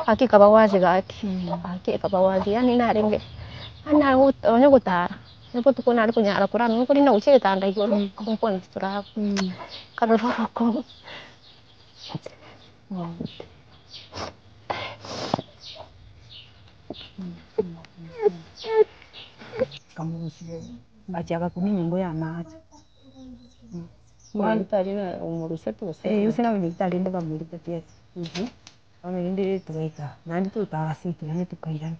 Gaki ekaba wazi gaki, gaki ekaba wazi yaani narenge, yaani nare nonye gotara, onye botuko nare konyara korara nonye nkorina gochia egetanda igoro, nkwana toraba, nkarora obokong'u. Nkamorusia ngachia agakuna enyongo ya amache. Eh gose nabanyagitari rende bamoirete theatre. Bono rende togaika naende totara ase naende tokairana.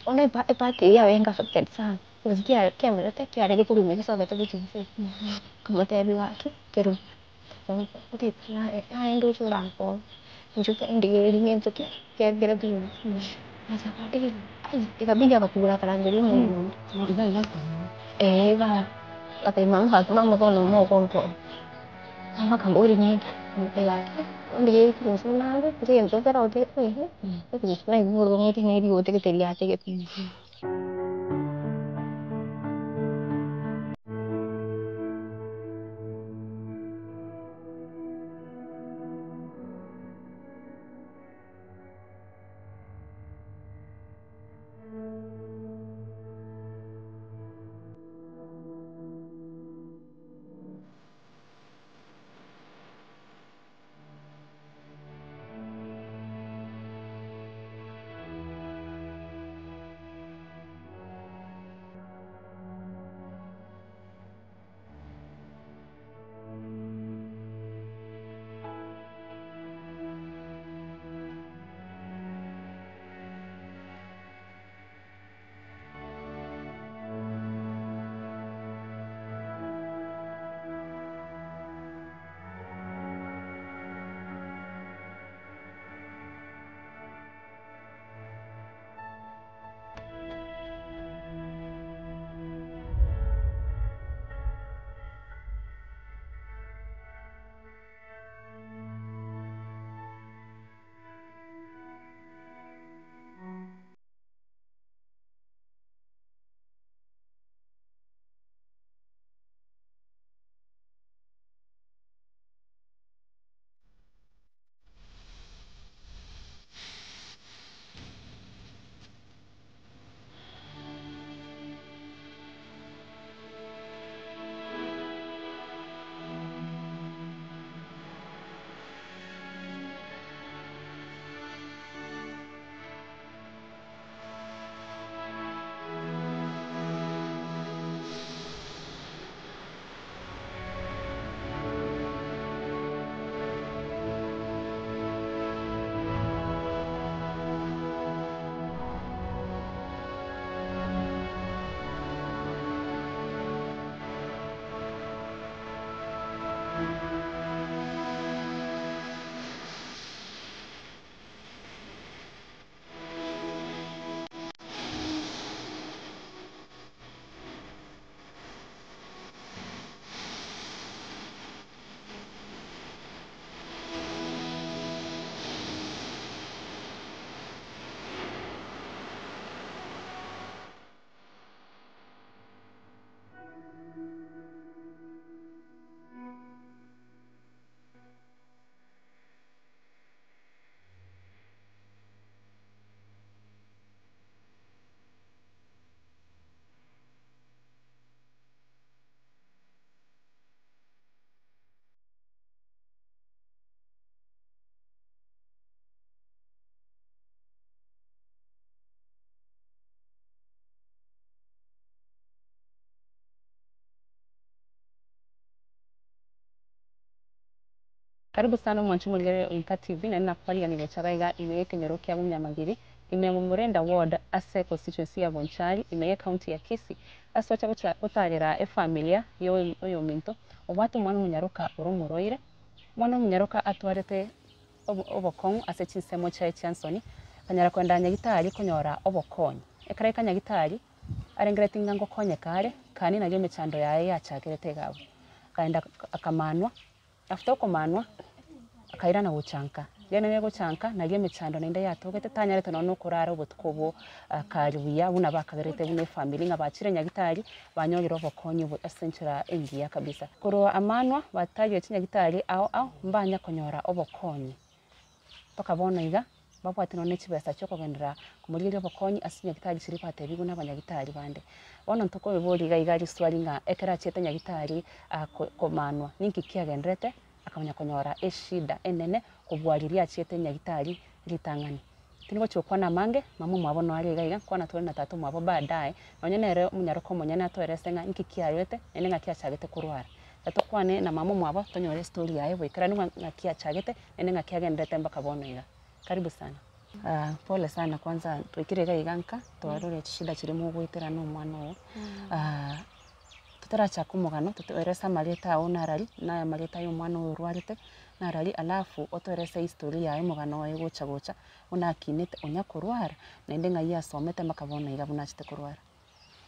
Bono epa epart eywo yabenga affected sana, because kia kiamerete kiarenge korwa ime gesogete gochia inse iga, nkamotebia gaki kerubo naye ndoche orankonye, inchu ndigereria ngento ki kere agacha akandigereria aywo, ikabidi agakura akarangeria omongina oria, eh igaa, agatebia mama gaki mama bono mogonkonya, mama akamboria ninki, nkamotebia gaki ondigererie ekebuse nabe, gose egento nkero kere ekebuse naigure buna na eriote gete riategete. Karibu sana omwanchi omorigereria o Inka TV, naende nakwarigania gocha iga iga ime y'ekenyoro kia Bunyamagiri, ime ya Murenda ward ase econstituency ya Bonchari, ime ye ecounty ya Kisii, ase tocha gocha gotarera efamilia ya oyo oyominto, obwate omwana omonyaroka ore omorwaire, omwana omonyaroka atwarete obo obokong'u ase chinsemo chiaye chia nsoni, akanyara kogenda nyagitari konyora obokonyi. Ekero aika nyagitari, arengereretie ng'a ngokonyeka are. Kani nario emechando yaye yachakerete iga abwo. Akaenda akamanwa, after okomanwa, akairana gocha nka. Riria nere gocha nka, nario emechando naende yatogete, tanyarete nonye na okorara obotuko obwo kare buya buna bakagerete buna efamiri ng'a bachire nyagitari, banyorire obokonyi obo ase enchera engiya kabisa. Korwa amanwa, batagire chinyagitari ao ao, mbanya konyora obokonyi. Mpaka bono iga, mbabwate nonya ne chibesa chiokogenderera komorigereria obokonyi ase chinyagitari chiria batebigwe na abanyagitari bande. Bono ntokoeboria iga iga riswali ng'a ekero achiete nyagitari komanwa ninki kiagendererete, akamanya konyora eshida enene kobua riria achiete nyagitari ritang'ani. Tindi gochia gokwana amange, mama omwabo noare iga iga, nkwana tore na tata omwabo baadaye, nonye nere omonyaroka omonyene atoerese ng'a inki kiarwete, naende ng'aki achagete korwara. Tokwane na mama omwabo tonyore estori yaye boikeranu ng'a ng'aki achagete, naende ng'aki agenderete mpaka bono iga. Karibu sana. Pole sana kwanza twaikire iga iga nka, twarorire chishida chiria mogoetera na omwana ogo, totarachaka omogano totoerese amarieta ao narari, na amarieta ya omwana oyo orwarete, narari alafu otoerese history yaye omogano oye gocha gocha, buna akinete onya korwara, naende ng'ai asomete mpaka bono iga buna achete korwara.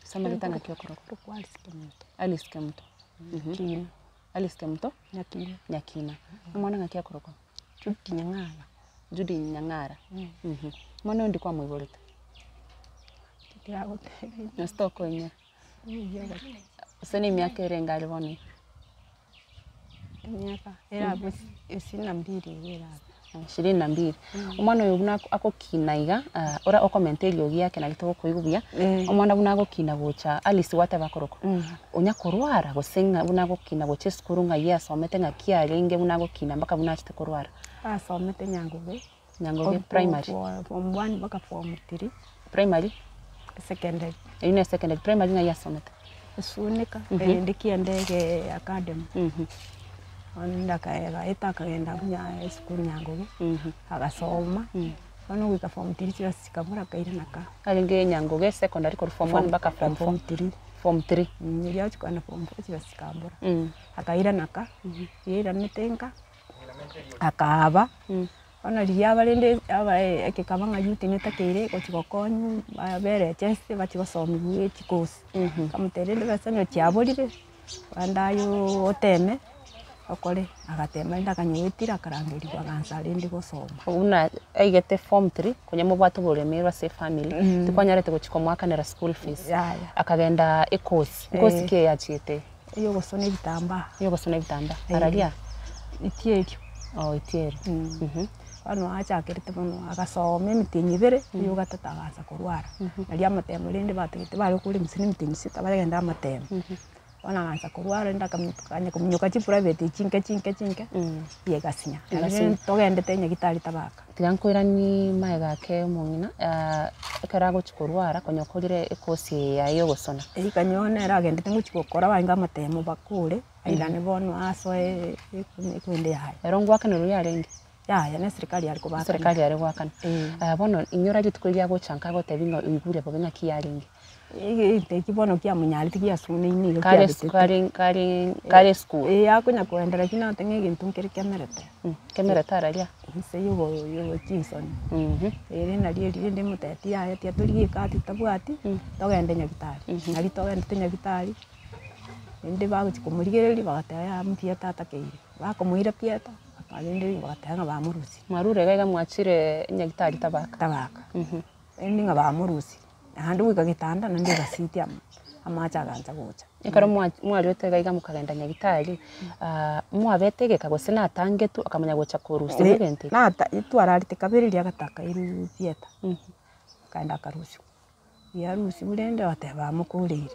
Ase amarieta ng'aki okorokwa? Korokwa Alice Kemunto. Alice Kemunto, Nyakina. Alice Kemunto? Nyakina. Nyakina. Omwana ng'aki akorokwa? Judy Nyang'ara. Judy Nyang'ara, Omwana oyo ndi kwamoiborete? Tindagotebia. Gose tokoinyora? Gose na emiaka erenge are bono iga? Emiaka erabe ishirini na mbili iga erabe. Ishirini na mbili. Omwana oyo buna agokina iga, ora okomenta eriogi yake nari togokoigwa buya, omwana buna agokina gocha Alice gwateba akorokwa, onya korwara gose ng'a buna agokina gocha esukuru ng'ai asomete ng'aki arenge buna agokina mpaka buna achete korwara? Asomete Nyangoge. Nyangoge primary. Form one mpaka form three. Primary? Secondary. Eyio ne secondary, primary ng'ai asomete? Esunika, erinde kiendege academy. Bono akaeta akagenda buya esukuru Nyangoge, agasoma, bono goika form three chibesa chikabura akairana ka. Arenge Nyangoge secondary korwa form one mpaka form four? Form three. Form three. Riria achia kogenda form four chibesa chikabura, akairana ka, riairanete nka, akaaba. Bono riria abarende abae ekekaba ng'a youth netakeire gochia gokonywa babere echese bachie gosomiwa echikosi. Nkamotebia rende besa onye chiaborire, genda aye oteme okore, agatema rende akanyoetira akarangeriwa agansa rende gosoma. Buna aigete form three, konya mobwate oboremerwa ase efamiri, tikwanyarete gochia komoakanera school fees, Yaya. akagenda ekosi, ekosi ki eye achiete? Eyogosona ebitambaa. Eyogosona ebitambaa, araria? Itieri. Oh itieri. Bono achakerete bono agasoma emetienyi ebere, oyo gatato agansa korwara, naria amatemo rende batagete bare kore gose na emetienyi sita bagende amatemo. Bono agansa korwara rende akanya kominyoka chiprivate chinke chinke chinke, egasinya. Naende rende togendete nyagetari tabaka. Tiga nkoiranie magega ake omong'ina, ekero agochia korwara konya okorire ekosi eye yaye ya ogosona. Rikanyo nere agendete ngochia gokora barenge amatemo bakore, airane bono asoe ekunde yaye. Ero ngoakanera oria arenge? Yaya ne serikali yare kobaakana. Eserikali yare goakana. Bono inyora rituko riria agocha nka agotebia ng'a oigure bobe ng'aki yarenge. Egento eki bono kiamonyarete giasuneine iga Kare kiabetete. kare kare kare esukuru. Eeh akonya koendereria ki nagoteba ng'a egento nkere kemerete. Kemerete araria. Inse yogo yogo chinsoni. Ere nario erinde ndimotebie yaya tiga torigie ekati totabwati, togende nyagetari. Nari togendete nyagetari, rende bagochia komorigereria bagateba yaya mbuya tatakeire. Bakomoira theatre, rende bagateba ng'a bamorusirie. Mwarure iga iga mwachire nyagetari tabaka. Tabaka. Rende ng'a bamorusirie. Naende goika getanda naende egasiti amo, amache agancha gocha. Ekero mwarwete iga iga mokagenda nyagetari, mwabete egeka gose natangetwe akamanya gocha korusia egento eke? Nata twararete kabere riria agataka airwe theatre, akaenda akarusiwa, riarusiwa rende bateba bamokoreire,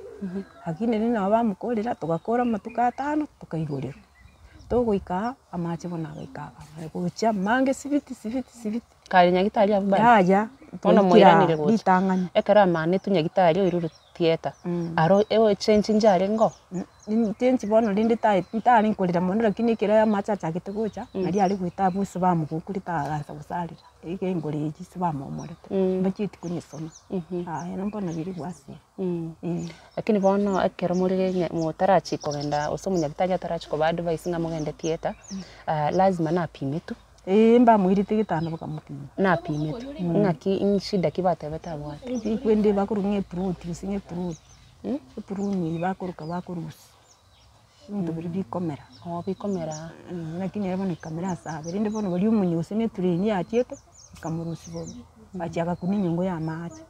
lakini rende nabo bamokorera togakora amatuko atano tokaigorerwa, togoika aa amache bono agaika igaa, gochia amange sibiti sibiti sibiti. Kare nyagetari abwo bado? Yaya, Bono twaikire moiranire aa gocha. ritang'ani. Ekero amanetwe nyagetari oirure theatre, aro echange nchiarenge oo? Chenji bono rende tae ntare nkorera mono lakini ekero amache achagete gocha, naria are goeta abwo ase bamogokorete agansa gosarera, iga engoro eyio ase bamomorete, mbachieti konyesona, yaya mbono biri bwasira. Lakini bono ekero more nya motarachia kogenda gose omonyagitari atarachia koba advise ng'a mogende theatre, lazima napimetwe. Eeh mbamoirete getanda bakamopima. Napimetwe, ng'aki nshida ki batebete abwate? Ebikwende bakorwa ng'a eplot gose ng'a eplot. Epruni eywo bakoroka bakorusia, ebinto biria bikomera. Oo bikomera. Lakini ere bono ekamera ase abe, rende bono baria omonyi gose na etrain yachiete, ekamorusia bobe, agachia agakuna enyongo ya amache.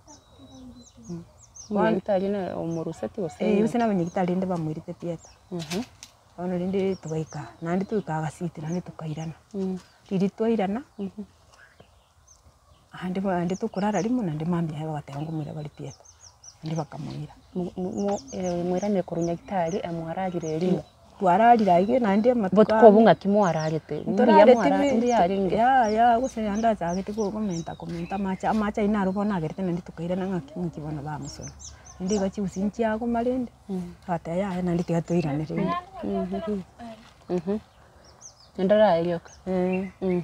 Omonyagitari nere omoruseti gose? Eh, gose na abanyagitari rende bamoirete theatre. Bono rende togaika, naende togaika agasiti naende tokairana. Riria twairana, naende naende tokorara rimo naende mambia yaye bagateba ngomoira bare theatre, naende bakamoira. Moiranire korwa nyagitari mwararire rimo. Twararire aiga naende amatuko Botuko obwo ng'aki mwararete? Mbuya Ntorareti mwara bi mbuya arenge? yaya gose naende achagete ko komenta komenta amache, amache aywo naro bono agerete naende tokairana ng'aki ng'aki bono bamosona. Naende iga chigusi nchiagoma rende, agateba yaya naende tiga toirane rende. Naende orae rioka.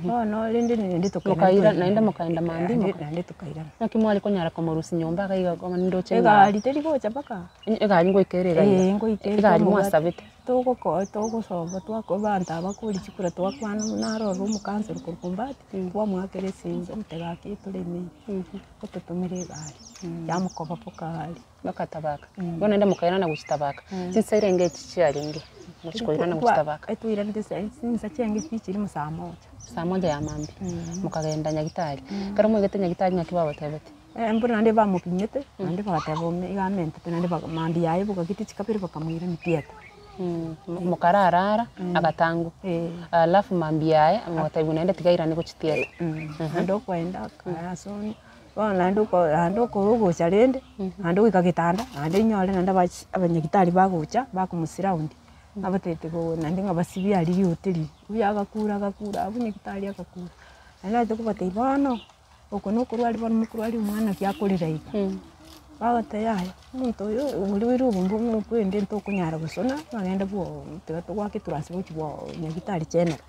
Bono rende naende tokairana Mokaira naende mokaenda mambia naende moka naende tokairana. Naki mware konyara komorusia nyomba iga iga koma nindoche ng'a Egari teri gocha mpaka egari ngoika ere iga iga. Eh, ngoika ere Egari twamobwate. mwasabete. Togoko togosoba twako abanto aba bakori chikura twakwana buna aroro omokansoro korwa Bombati, twamoakera esimi omotebia gaki tore ime iga, ototomere egari, yamokoba mpaka aria. Mpaka Tabaka. Bono naende mokairana gochia Tabaka. Chinsa erenge echi chiarenge, mochia koirana gochia Tabaka. Etwairanete sa chinsa chiaenge chichire saa moja. Saa moja ya mambia, mokagenda nyagetari. Ekero mwaigete nyagetari ng'aki babatebetie? Mbuna naende bamopimete, naende bagateba ome iga amentete naende baga mambia yaye bogakiti chikabere bakamoirania theatre. Mokarara agatangwa, alafu mambia yaye mogatebiwa naende tiga airane gochia theatre. Naende okoenda akayasoni, bono naende oko naende okogocha rende, naende goika getanda, naende inyore naende abachi abanyagitari bagocha bakomosiraundi, abatebeti bo naende ng'a basibie aria riote riria, buya agakura agakura abwo nyagitari agakura. Naende naete kobatebia bono. Oko nokorwaria bono mokorwaria omwana naki akorera iga. Bagoteba yaya, omonto oyo orwaire obongo mokwende ntokonyara gosona, nagende bwo tiga togoake etransfer gochia bwo nyagetari general.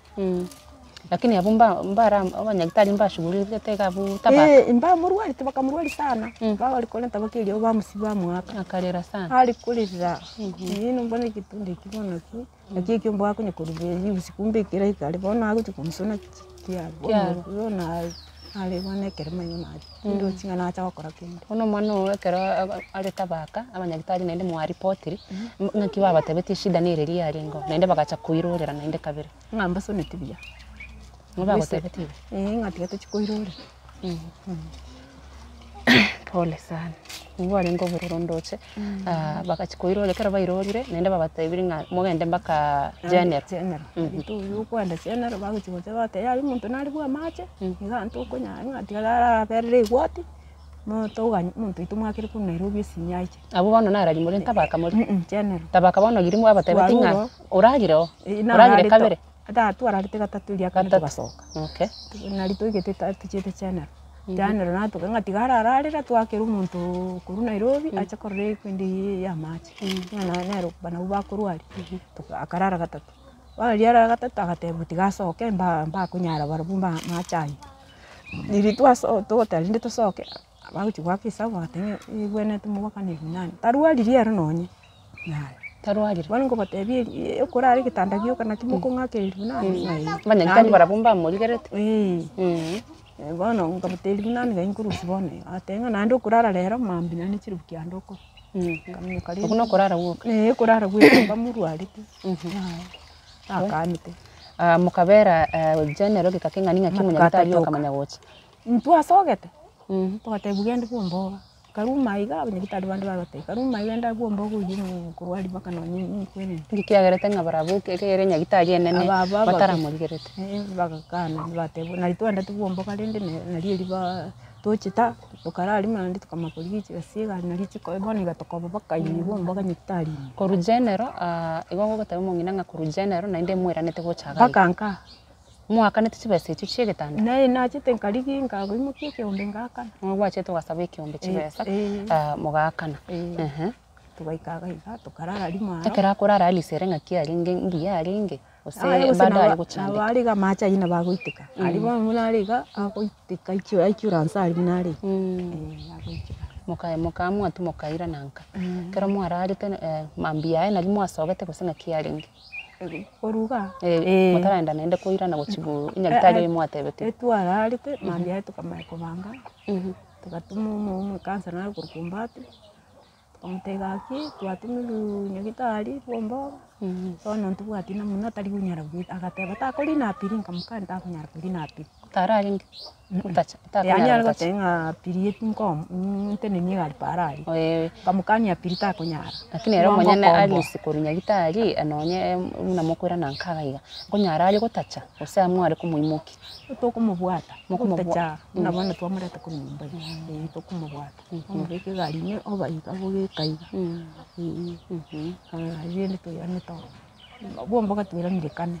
Lakini abwo mba mbara abanyagitari mbashuguligete iga abwo tabaka. Eh, mbamorwarete bakamorwaria sana, babare korenta mpaka eriogo bamosia bamoaka. Akarera sana. Are korera, ino bono egetunda ekio bono ki. Naki ekio mbwakonya korwa riusi kumbe ekero aikare bono agochia komosona kiarwa Kiarwa. bono are bono ekerema igo nacha tindochi ng'a nacha gokora kende. Bono omwana oyo ekero are tabaka, abanyagitari naende mwaripotiri, ng'aki babatebetie eshida nere eria yarenge oo, naende bagacha koirorera naende kabere. Ng'a mbasoneti buya. Nigo bagotebetie igo? Eeh ng'a tiga tochia koirorera. Pole sana, nigo arenge obororo ndoche, bagachia koirora ekero bairorire, naende babatebirie ng'a mogende mpaka general. General, togoenda general bagochia gocha bagoteba yaya omonto nare bwa amache, iga ntokonyara ng'a tiga araberere egwati, mo toganye omonto oito mwakere korwa Nairobi esimi aiche. Abwo bono narari more ntabaka more? General. Tabaka bono riria mwabatebetie ng'a Twarure. orarire oo, orarire kabere. Ata twararete gatato eria kane Gatato. togasoka. Okay. Nari toigete ta tochiete general, general natoka ng'a tiga arararera twakera omonto korwa Nairobi ache korora equipment eye ya amache, ng'a na nere nabwo bakorwaria, toka akarara gatato. Bono riria arara gatato agateba tiga asoke mba mbakonyara barobwo mba amache aywo. Riria twaso togoteba rende tosoke, bagochia goaka esabu bagateba ng'a ebwenerete mobakane elfu nane, tarwariri ere nonye. Yaya. Tarwarire. Bono nkobatebia eri okorara egetanda gioka naki mokong'akera elfu nane ng'a ee. Abanyagitari barabwo mbamorigerete. Eeh. Bono nkabatebia elfu nane ngai nkorusia bono iga, agateba ng'a naende okorara rero mambia naende chilifu kianda okore. Nkaminyoka rende. Okwo nokorara gwoka. Eeh okorara gwoka mbamorwarete, yaya, nakanete. Mokabera general egeka keng'ani ng'aki omonyagitari oyo akamanya gocha. Ntwasogete, togatebwa genda bwomboga. Karuma iga abanyagitari bande bagateba, karuma iga enda bwomboga oywo okorwaria mpaka nonye nkwenene. Nki kiagerete ng'a barabwo ekere nyagitari enene Aba aba abake. bataramorigerete? Bagakana bateba nari twaendete bwomboga rende nari eria ba tochete tokararima naende tokamanya korigia chibesa egari nari chikoba bono iga tokoba mpaka ime bwomboga nyagitari ime. Korwa general igo ogoteba omong'ina ng'a korwa general naende moiranete gocha iga iga. Mpaka nkaa. Mwakanete chibesa echio chi'egetanda? Naye nachete nkarigia nkaimokia ekeombe ngaakana. Nigo gwachete ogasaba ekeombe chibesa, mogaakana. Ehe. Togaika iga iga, tokarara rimo aro. Ekero akorara Alice ere ng'aki arenge, mbuya arenge, gose Aye gose bado nabo are gochandeka? nabo are iga amache aywo nabo agoiteka, aria bono buna are iga, agoiteka aichwe aichwe aria buna are iga, eh agoichora. Moka mokaamua tu mokairana nka. Ekero mwararete mambia yaye naria mwasogete gose ng'aki yarenge? Koruga Motaragenda naende koirana gochia nyagetari oyo mwatebetigwe. Etwararete mambia yaye tokamanya kobanga, togatoma omo omokansa nare korwa Ombati, Tokamotebia gaki twatomirwe nyagetari bwombogo, bono ntobwati namuna tari konyara goeta agateba takorina apiri nkamokania takonyara korina apiri. Tararenge gotacha Yaani takonyara are gotacha. goteba ng'a apiri nkomo ntenenie egari para aria, Eh. nkamokania apiri takonyara. Lakini ere Igo omonyene ngokomboa. Alice korwa nyagetari nonye buna mokoirana nka iga iga, nkonyara are gotacha gose amware komoimokia? Tokomobwata, Mokomobwa- gotacha buna bono twamoreta korwa nyomba iga, eh tokomobwata. Omobeke egari ime oba iga bogeka iga, rende toiranete ororo. Bwomboka twairanire kane,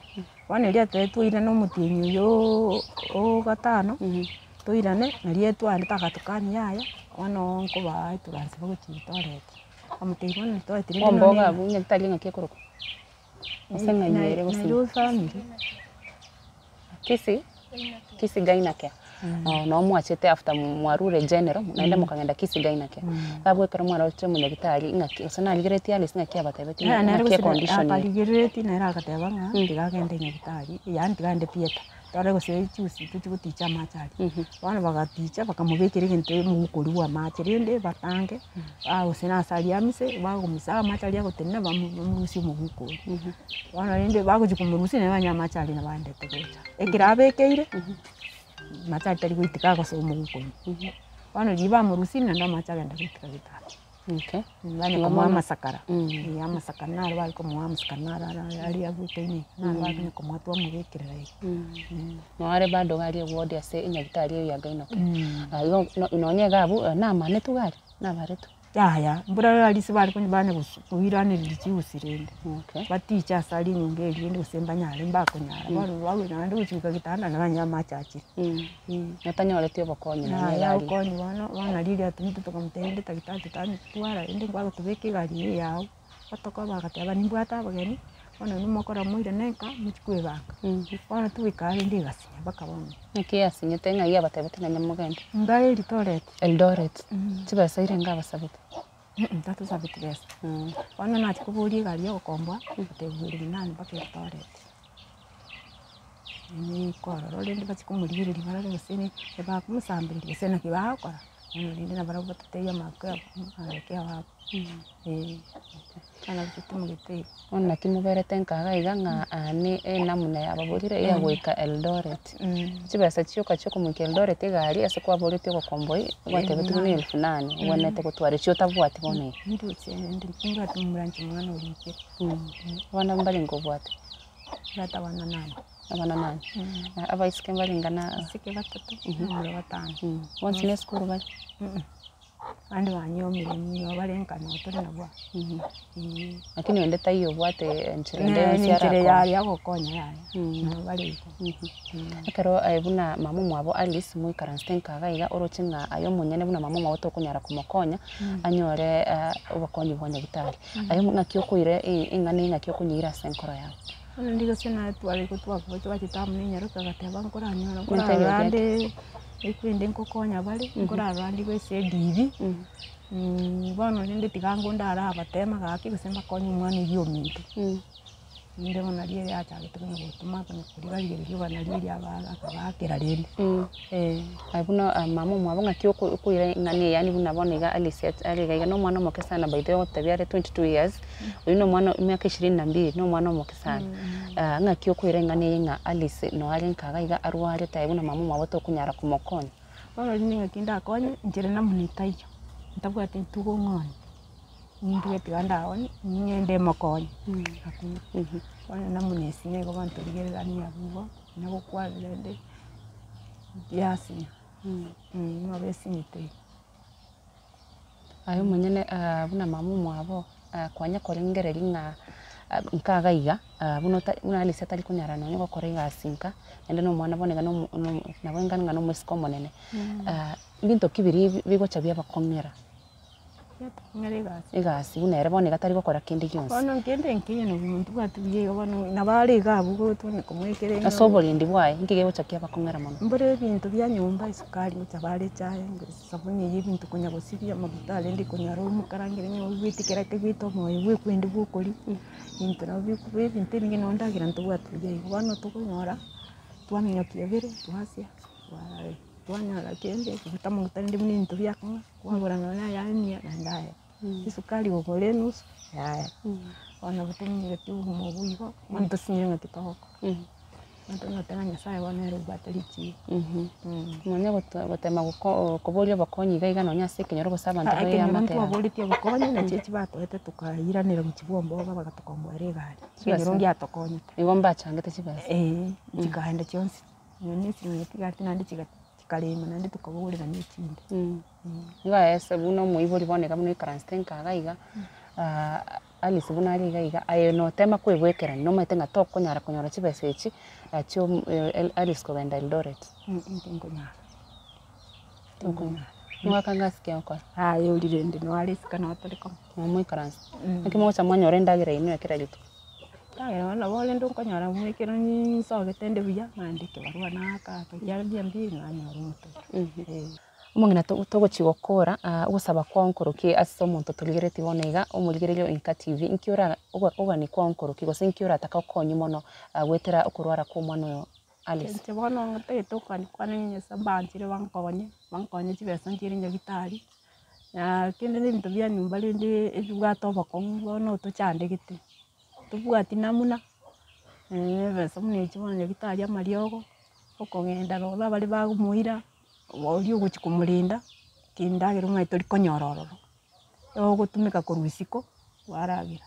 bono erio atebete twairana omotienyi oyooo o gatano, toirane nario twaendete agatokania yaya, bono nkobaa eturansi bagochia Eldoret. Akamotebia bono Eldoret rende Bwomboka nonye abwo nyagetari ng'aki ekorokwa? Gose ng'ai ere gose? Nairobi family. Kisii, Kisii Gyna Care, noo mwachete after mwarure general, naende mokagenda Kisii Gyna Care. Abwo ekero mwaroche omonyagitari ng'aki gose narigereretie Alice ng'aki abatebetie Nere ng'aki gose econdition ere. akarigereretie nere agateba ng'a tiga agende nyagetari, yaani tiga agende theatre, tore gose chiusi tochie goticha amache aria. Bono bagaticha bakamobekera egento omoguko oria bwa amache rende batange, gose nase aria amise, bagomisa amache aria agotenena bamu bamorusie omoguko oria. Bono rende bagochia komorusia nere banyore amache aria nabo aendete gocha. Ekero abekeire, amache aria tari goitika agosoa omoguko ime. Bono riria bamorusirie naende amache agenda goitika getanda. Okay. Banya komoa amasakara, eh amasakara naro bare komoa amasakara naro ara aria abwekaine iga, naro bare konya komoa twamobekerera iga. Noare bado iga aria eward ase enyagitari eywo ya Gyna Care. Igo nonye iga abwo namanetwe iga aria, nabaretwe. Yaya, mbura rarisi bare konya banya gosu koiranereria chigusi rende, Okay. batiche ase aria enyomba eria rende gose mbanyare mbakonyara, bono bagoika naende gochia goika getanda nabanyore amache achire. Notanyoreti obokonyi nonye Yaya iga aria. obokonyi bono, bono nari riria atomete tokamotebia rende daktari totanyetwara rende nkwarotobeka egari eye yago, otokoba agateba nimbwate abageni, bono inwe mokora moirane nka mochie kwebanga. Bono togoika rende egasinya mpaka bono. Naki yasinyete ng'ai abatebete ng'a nyamogende? Nga Eldoret. Eldoret, chibesa irenge abasabete? Tatosabeti besa. Bono nachia koboria egari ya ogokomboa, ngatebigwa elfu nane mpaka Eldoret. Niiko ororo rende bachia komorigereria barore gose ne bakomosambereria gose naki bagokora, bono rende nabarabwo batatebia amakwa amarekeo abo, eh, bono nabo totimogete igo. Bono naki moberete nka iga iga ng'a aa ne enamuna yababorire eyagoika Eldoret. Chibesa chioka chiokomoika Eldoret egari ase kwaboretie ogokomboi, gwatebetigwe na elfu nane, obwenerete gotwara echio otabwati bono iga. Ndoche rende nimbwate omoranche omwana orikire. Abana mbarenge obwate? Mbwate abana nane. Abana nane. Abaiseke mbarenge na. Abaiseke batato, abamura batano. Bonsi na esukuru bare? Abande banyomire nigo bare nka noo tore nabwo aa. Lakini onde taiyo obwate enchera ende Ne yonsi enchera arakonye. yaye ya gokonya yaya, nabo bare igo. Ekero aye buna mama omwabo Alice moikaransete nka iga iga oroche ng'a aye omonyene buna mama omwabo tokonyara komokonya, anyore obokonyi bwa nyagetari. Aye ng'aki okoira eng'ana eye ng'aki okonyeira ase enkoro yago. Bono riria gose natware gotwakwa twachete amo na enyaroka agateba nkoranyora Ntebi nkorarora otiake. nde ekwende nkokonya bare, nkorarora ndi gose edibi, bono rende tiga ngo ndarabatema gaki gose mbakonye omwana oywo ominto. Rende bono nario ere achagete konya gotoma konya korigareria rioba nario erio aba akabaakera rende, eh. Aye buna mama omwabo ng'aki oko okoira eng'ana eye yaani buna bono iga Alice are iga iga na omwana omoke sana by the way ogotebia are 22 years, oywo na omwana emiaka ishirini na mbili na omwana omoke sana. Ng'aki okoira eng'ana eye ng'a Alice noo are nka iga iga arwarete aye buna mama omwabo tokonyara komokonya. Bono rende ng'aki ndakonye, inche namuna etaiyo, ntabwati ntugo ng'onye. Nimbuya tiga ndaoni, ng'ende mokonye, hakuna. Bono namuna esime igo bono torigererania abwo igo, nagokwana rende, yasinya, nabo esinyete igo. Aye omonyene buna mama omwabo, kwanya korengereria ng'a nka iga iga, buna ota buna Alice atari konyara nonye gokora egasi nka, naende na omwana bono iga na omo na omo nabo enga ng'a na omoiseke omonene, mbinto ki biria bigocha biabakong'era? Egasi buna ere bono iga tari gokora kende gionsi. Bono kende nkeiyo na omonto obwate buya iga bono nabo are iga abwo gotwana komoekera Ase oborendi bwaye, nki gegocha kiabakong'era mono? Mbore ebinto bia nyomba, esukari ngocha bare echae, esabuni eye ebinto konya gosibia, amaguta arende konyora omokarangere onye oigwete kera kegoita omoyo bwekwende bwokoria, ebinto nabo bikoba ebinto ebinge nonye endagera ntobwati buya igo. Bono tokonyora, twaminyokia bere, twasia, twarara. Twanyora kende, amaguta rende buna ebinto biakong'a, kwagora nonya na ayare emiya naende aya. Esukari gokora enusu, yaya. Bono nabo tominyogetie obogima obwo igo, bono tosinyire ng'aki togokora. Bono tonyore ng'a Nyasaye bono nere obwate richibu. Nonya gote gotema goko koboria obokonyi iga iga nonya ase ekenyoro gose abanto Aa ekenyoro baeamate aa. ntwaboretie obokonyi, nachi echi batoete tukairanera gochia bwomboga bagatokomboera egari, ekenyoro Chibesa. ngiatokonyete. Igo mbachangete chibesa. Eeh, chikaenda chionsi, nonya na esimi etigarete naende chiga chikarema naende tukabogorerania echinde. Igo aye ase buna omoibori bono iga buna oikaransete nka iga iga, Alice buna are iga iga, aye notema koebwekerania nomanyete ng'a tokonyara konyora chibesa echi chia Alice kogenda Eldoret. Tinkonyara. Tokonyara. Omogaka ngasi ki agokora? Aye orire inde noare isiko nabo tore komo. Nabo moikaranse. Naki mogocha mwanyora endagera yaino ya kera rituko? Endagera bono nabo rende okonyora buna ekero nsogete inde buya, naende ekebarua naaka ekiagera mbuya mbiri nanyora omotorero. Eh. Omong'ina to- togochi gokora ogosaba kwao nkoroki ase omonto torigeretie bono iga, omorigereria o Inka TV, nki ora ogo ogani kwao nkoroki gose nki oratake okonywe mono goetera okorwara kwa omwana oyo Alice? Inche bono ntagete okogania kwane Nyasaye mbanchire bankonye, bankonye chibesa nchiire nyagetari, na kende na ebinto bia nyomba rende ebibwate obokong'u bono tochandegete, tobwati namuna, ebesa buna echi bono nyagetari amariogo, okogenda nonye abare bagomoira. Oria ogochia komorenda, kindagera omanyete tori konyora ororo, ogotumeka korwa isiko kwaragera.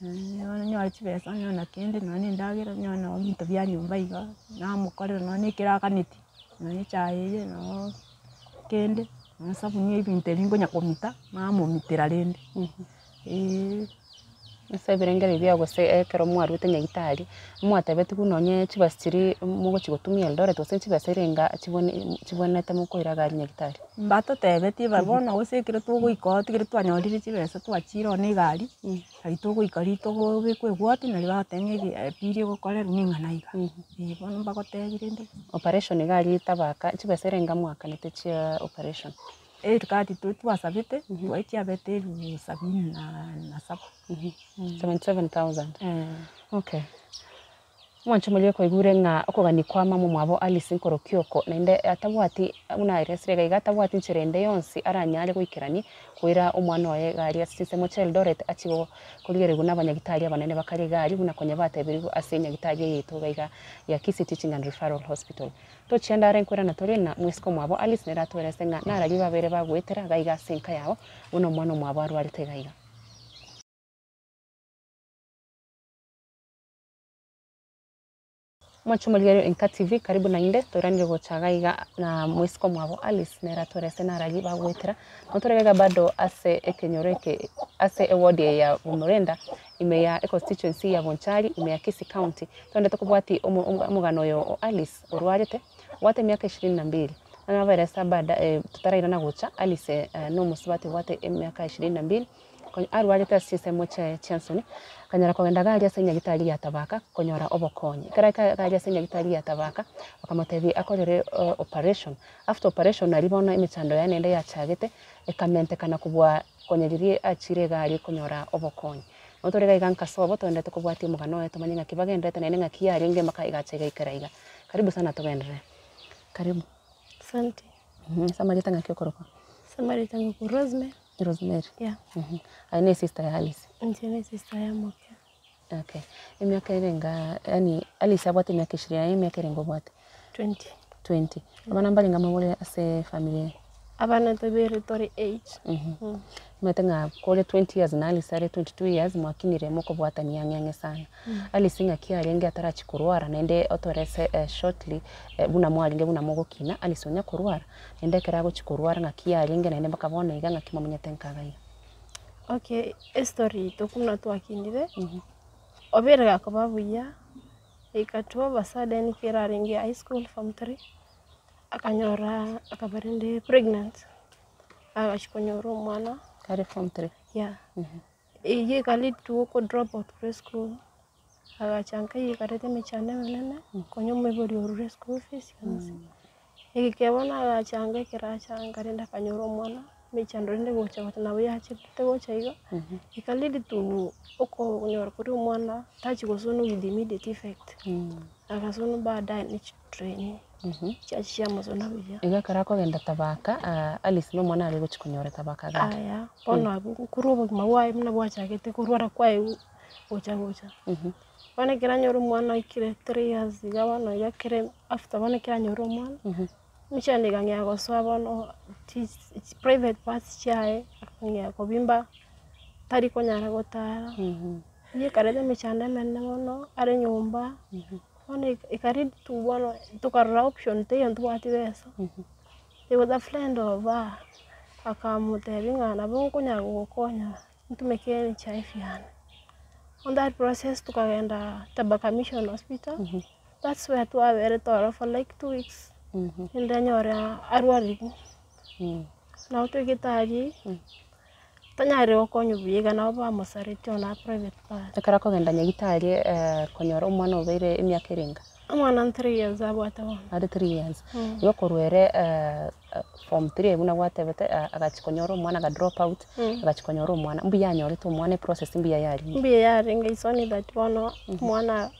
Bono onyore chibesa onyore na kende nonya na endagera onyore nonye ebinto bia nyomba iga, namokorera nonya na ekero aganetie, nonya na echae eye noo kende, nonya esabuni ebinto ebi nkonya komita, namomitera rende eh. Ase ebirengererio biao gose ekero mwarwete nyagetari, mwatebetigwe nonye chibesa chiria mogochi gotumia Eldoret gose chibesa ere enga chibwene chibwenerete mokoira iga aria nyagetari. Mbatotebetie ba bono gose ekero togoika oo tigere twanyorire chibesa twachire oo na egari, nari togoika ritogobekwa egwati nari bagoteba ng'a ege epiri egokorerwa ning'ana iga, eh bono mbagotebi rende. Operation iga aria tabaka, chibesa ere enga mwakanete chia operation. Erikati twe twasabete, twaye chiabete elifu sabini na na saba. 77,000. Okay. Omwancho omoria kwaigure ng'a okogania kwa mama omwabo Alice nkorokia oko, naende atabwati buna aeresire iga iga atabwati nchera ende yonsi aranyare goikerania koira omwana oye iga aria ase chinsemo chia Eldoret achie go korigererigwa na abanyagitari abanene bakare iga aria buna konya bateberigwe ase enyagitari eye yaito iga iga ya Kisii Teaching and Referral Hospital. Tochienda are nkoirana tore na mosike omwabo Alice nere atoerese ng'a nararia babere bagoetera iga iga ase enka yabo buna omwana omwabo arwarete iga iga. Omochie omorigereria o Enka TV karibu naende toiranire gocha iga iga na mosike omwabo Alice nere atoerese nararia bagoetera. Nabo tore iga iga bado ase ekenyoro eke ase eward eye ya Bomorenda ime ya econstituency ya Bonchari ime ya Kisii County. Togende tokobwatia omo omogano oyo o Alice. Orwarete, obwate emiaka ishirini na mbili, bono nabaerese baada totarairana gocha, Alice nomosubati obwate emiaka ishirini na mbili, konya arwarete ase chinsemo chiaye chia nsoni, akanyara kogenda iga aria ase enyagitari ya Tabaka konyora obokonyi. Ekero aika iga aria ase enyagitari ya Tabaka, bakamotebia akorere operation, after operation aria bono emechando yaye naende yachagete, ekamentekana kobua konya riria achire iga aria konyora obokonyi. Nabo tore iga iga nka sobo togenderete kobwatia omogano oye tomanye ng'aki bagenderete naende ng'aki yarenge mpaka egacha egaikera iga. Karibu sana togenderere. Karibu. Asante. Ase amarieta ng'aki okorokwa? Ase amarieta ng'okwa Rosemary. Rosemary. Yeah. Aye ne sister ya Alice? Inche ne sister ya moke. Okay. Emiaka ere enga yaani Alice abwate emiaka ishirini aye emiaka ere enga obwate? 20. 20. Abana mbarenge mobore ase efamiri eye? Abana tobere tore eight. Omanyete ng'a kore 20 years na Alice are 22 years mwakinire mokobwatania ang'e ang'e sana. Alice ng'aki arenge atarachia korwara naende otoerese shortly buna mwarenge buna mogokina, Alice onya korwara, naende ekero agochia korwara ng'aki yarenge naende mpaka bono iga ng'aki momenyete nka iga iga. Okay, estory yaito buna twakinire, obeire gakoba buya, Ekatua obasada ekero arenge high school form three, akanyora akaba rende pregnant, agachia konyora omwana. Kare form three? Yeah, eywo eka lead to oko drop out korwa esukuru, agacha nka eywo ekareta emechando emenene, konya omoibori orure eschool fees yonsi. Egekea bono agacha nka ekero acha nka rende akanyora omwana, emechando rende gocha gocha nabo yachete gocha igo, eka lead to okonyora koria omwana tachi gosona with immediate effect. Agasonwa baadaye ne chitrain chiacha chiamosona buya. Igo ekero akogenda tabaka, Alice na omwana are gochia konyora tabaka agende. Aya, bono abwo korwa obogima bwaye buna bwachagete korwara kwaye gocha gocha. Bono ekero anyora omwana aikire 3 years iga bono iga ekere after bono ekero anyora omwana, emechando ekang'ea gosoa bono chi private parts chiaye akang'ea kobimba tari konyara gotara. Eywo ekareta emechando emenene mono are nyomba, bono eka lead to bono tokarora option teiyo ntobwati besa. There was a friend of her akamotebia ng'a nabo nkonyara gogokonya ntumeke NHIF yane. On that process tokagenda Tabaka Mission Hospital, that's where twaberete ororo for like 2 weeks, rende anyore arwarigwe. Nabo toigete aria, tanyarire gokonywa buya iga nabo bamosaretie on a private part. Ekero akogenda nyagitari konyora omwana obeire emiaka erenga? Omwana 3 years abwate bono. Are 3 years. Igo korwa ere form 3 buna gwatebete, agachia konyora omwana aga drop out, agachia konyora omwana, mbuya anyorete omwana, eprocess mbuya yarenge? Mbuya yarenge, it's only that bono omwana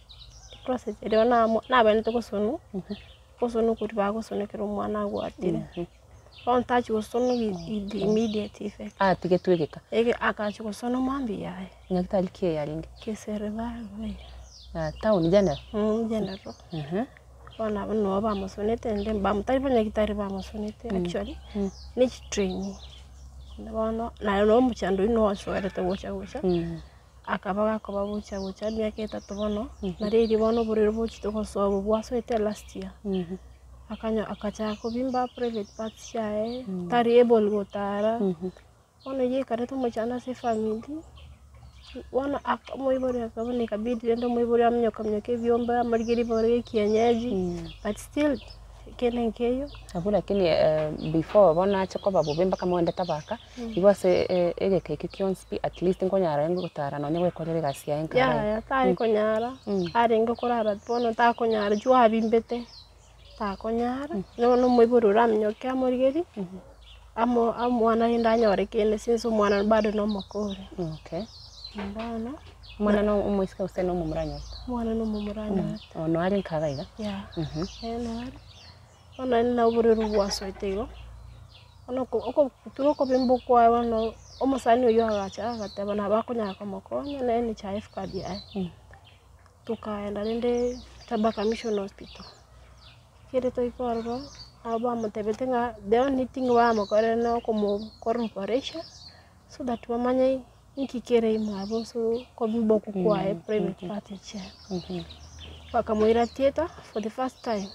process eria nabaenete gosonwa, gosonwa koria bagosonekera omwana agwatire. Bono tachia gosonwa with the immediate effect. Atigetwe egeka? Ege akachia gosonwa mambia yaye. Nyagitari ki eyarenge? Keserebare. Town general? General. Bono abwo nabo bamosonete naende tari banyagitari bamosonete actually, ne chitrainee. Bono naye na omochando oywo nosoerete gocha gocha, akaba gakoba gocha gocha emiaka etato bono, nari erio bono oborwaire bochete gosoa obo bwasoete last year. Akanya akachaka kobimba private parts chiaye, tari able gotara, bono eywo ekareta omochando ase efamiri, bono omoibori akaba ikabidi rende omoibori aminyoka minyoka ebiombe amorigerie riboro ria ekienyeji, but still kende nkeiyo. Abwo lakini before bono ache koba bobe mpaka mogende tabaka, igo ase egeka ekio kionsi pi at least nkonyara arenge gotara nonye gwekorera egasi yaye nkare. Yaya, tari konyara, arenge korara bono takonyara juu abimbete, takonyara, bono omoibori oraminyoke amorigerie, omwana rende anyore kende since omwana bado na omokore. Bono. Omwana na omoiseke gose na omomura anyorete? Omwana na omomura anyorete. Ono are nkaga iga? Yeah, nare. Bono naende nabo oborwaire bwasoete igo, bono tura okobimba kwaye bono, omosani oywo agacha agateba nabo akonyara komokonya na NHIF card yaye. Tokaenda rende Tabaka Mission Hospital, ekere toika ororo, nabo bamotebete ng'a the only thing baramokorere na okomokora operation, so that bamanye nki kere ime abwo ase okobimba okwo kwaye private part chiaye. Bakamoira theatre for the first time,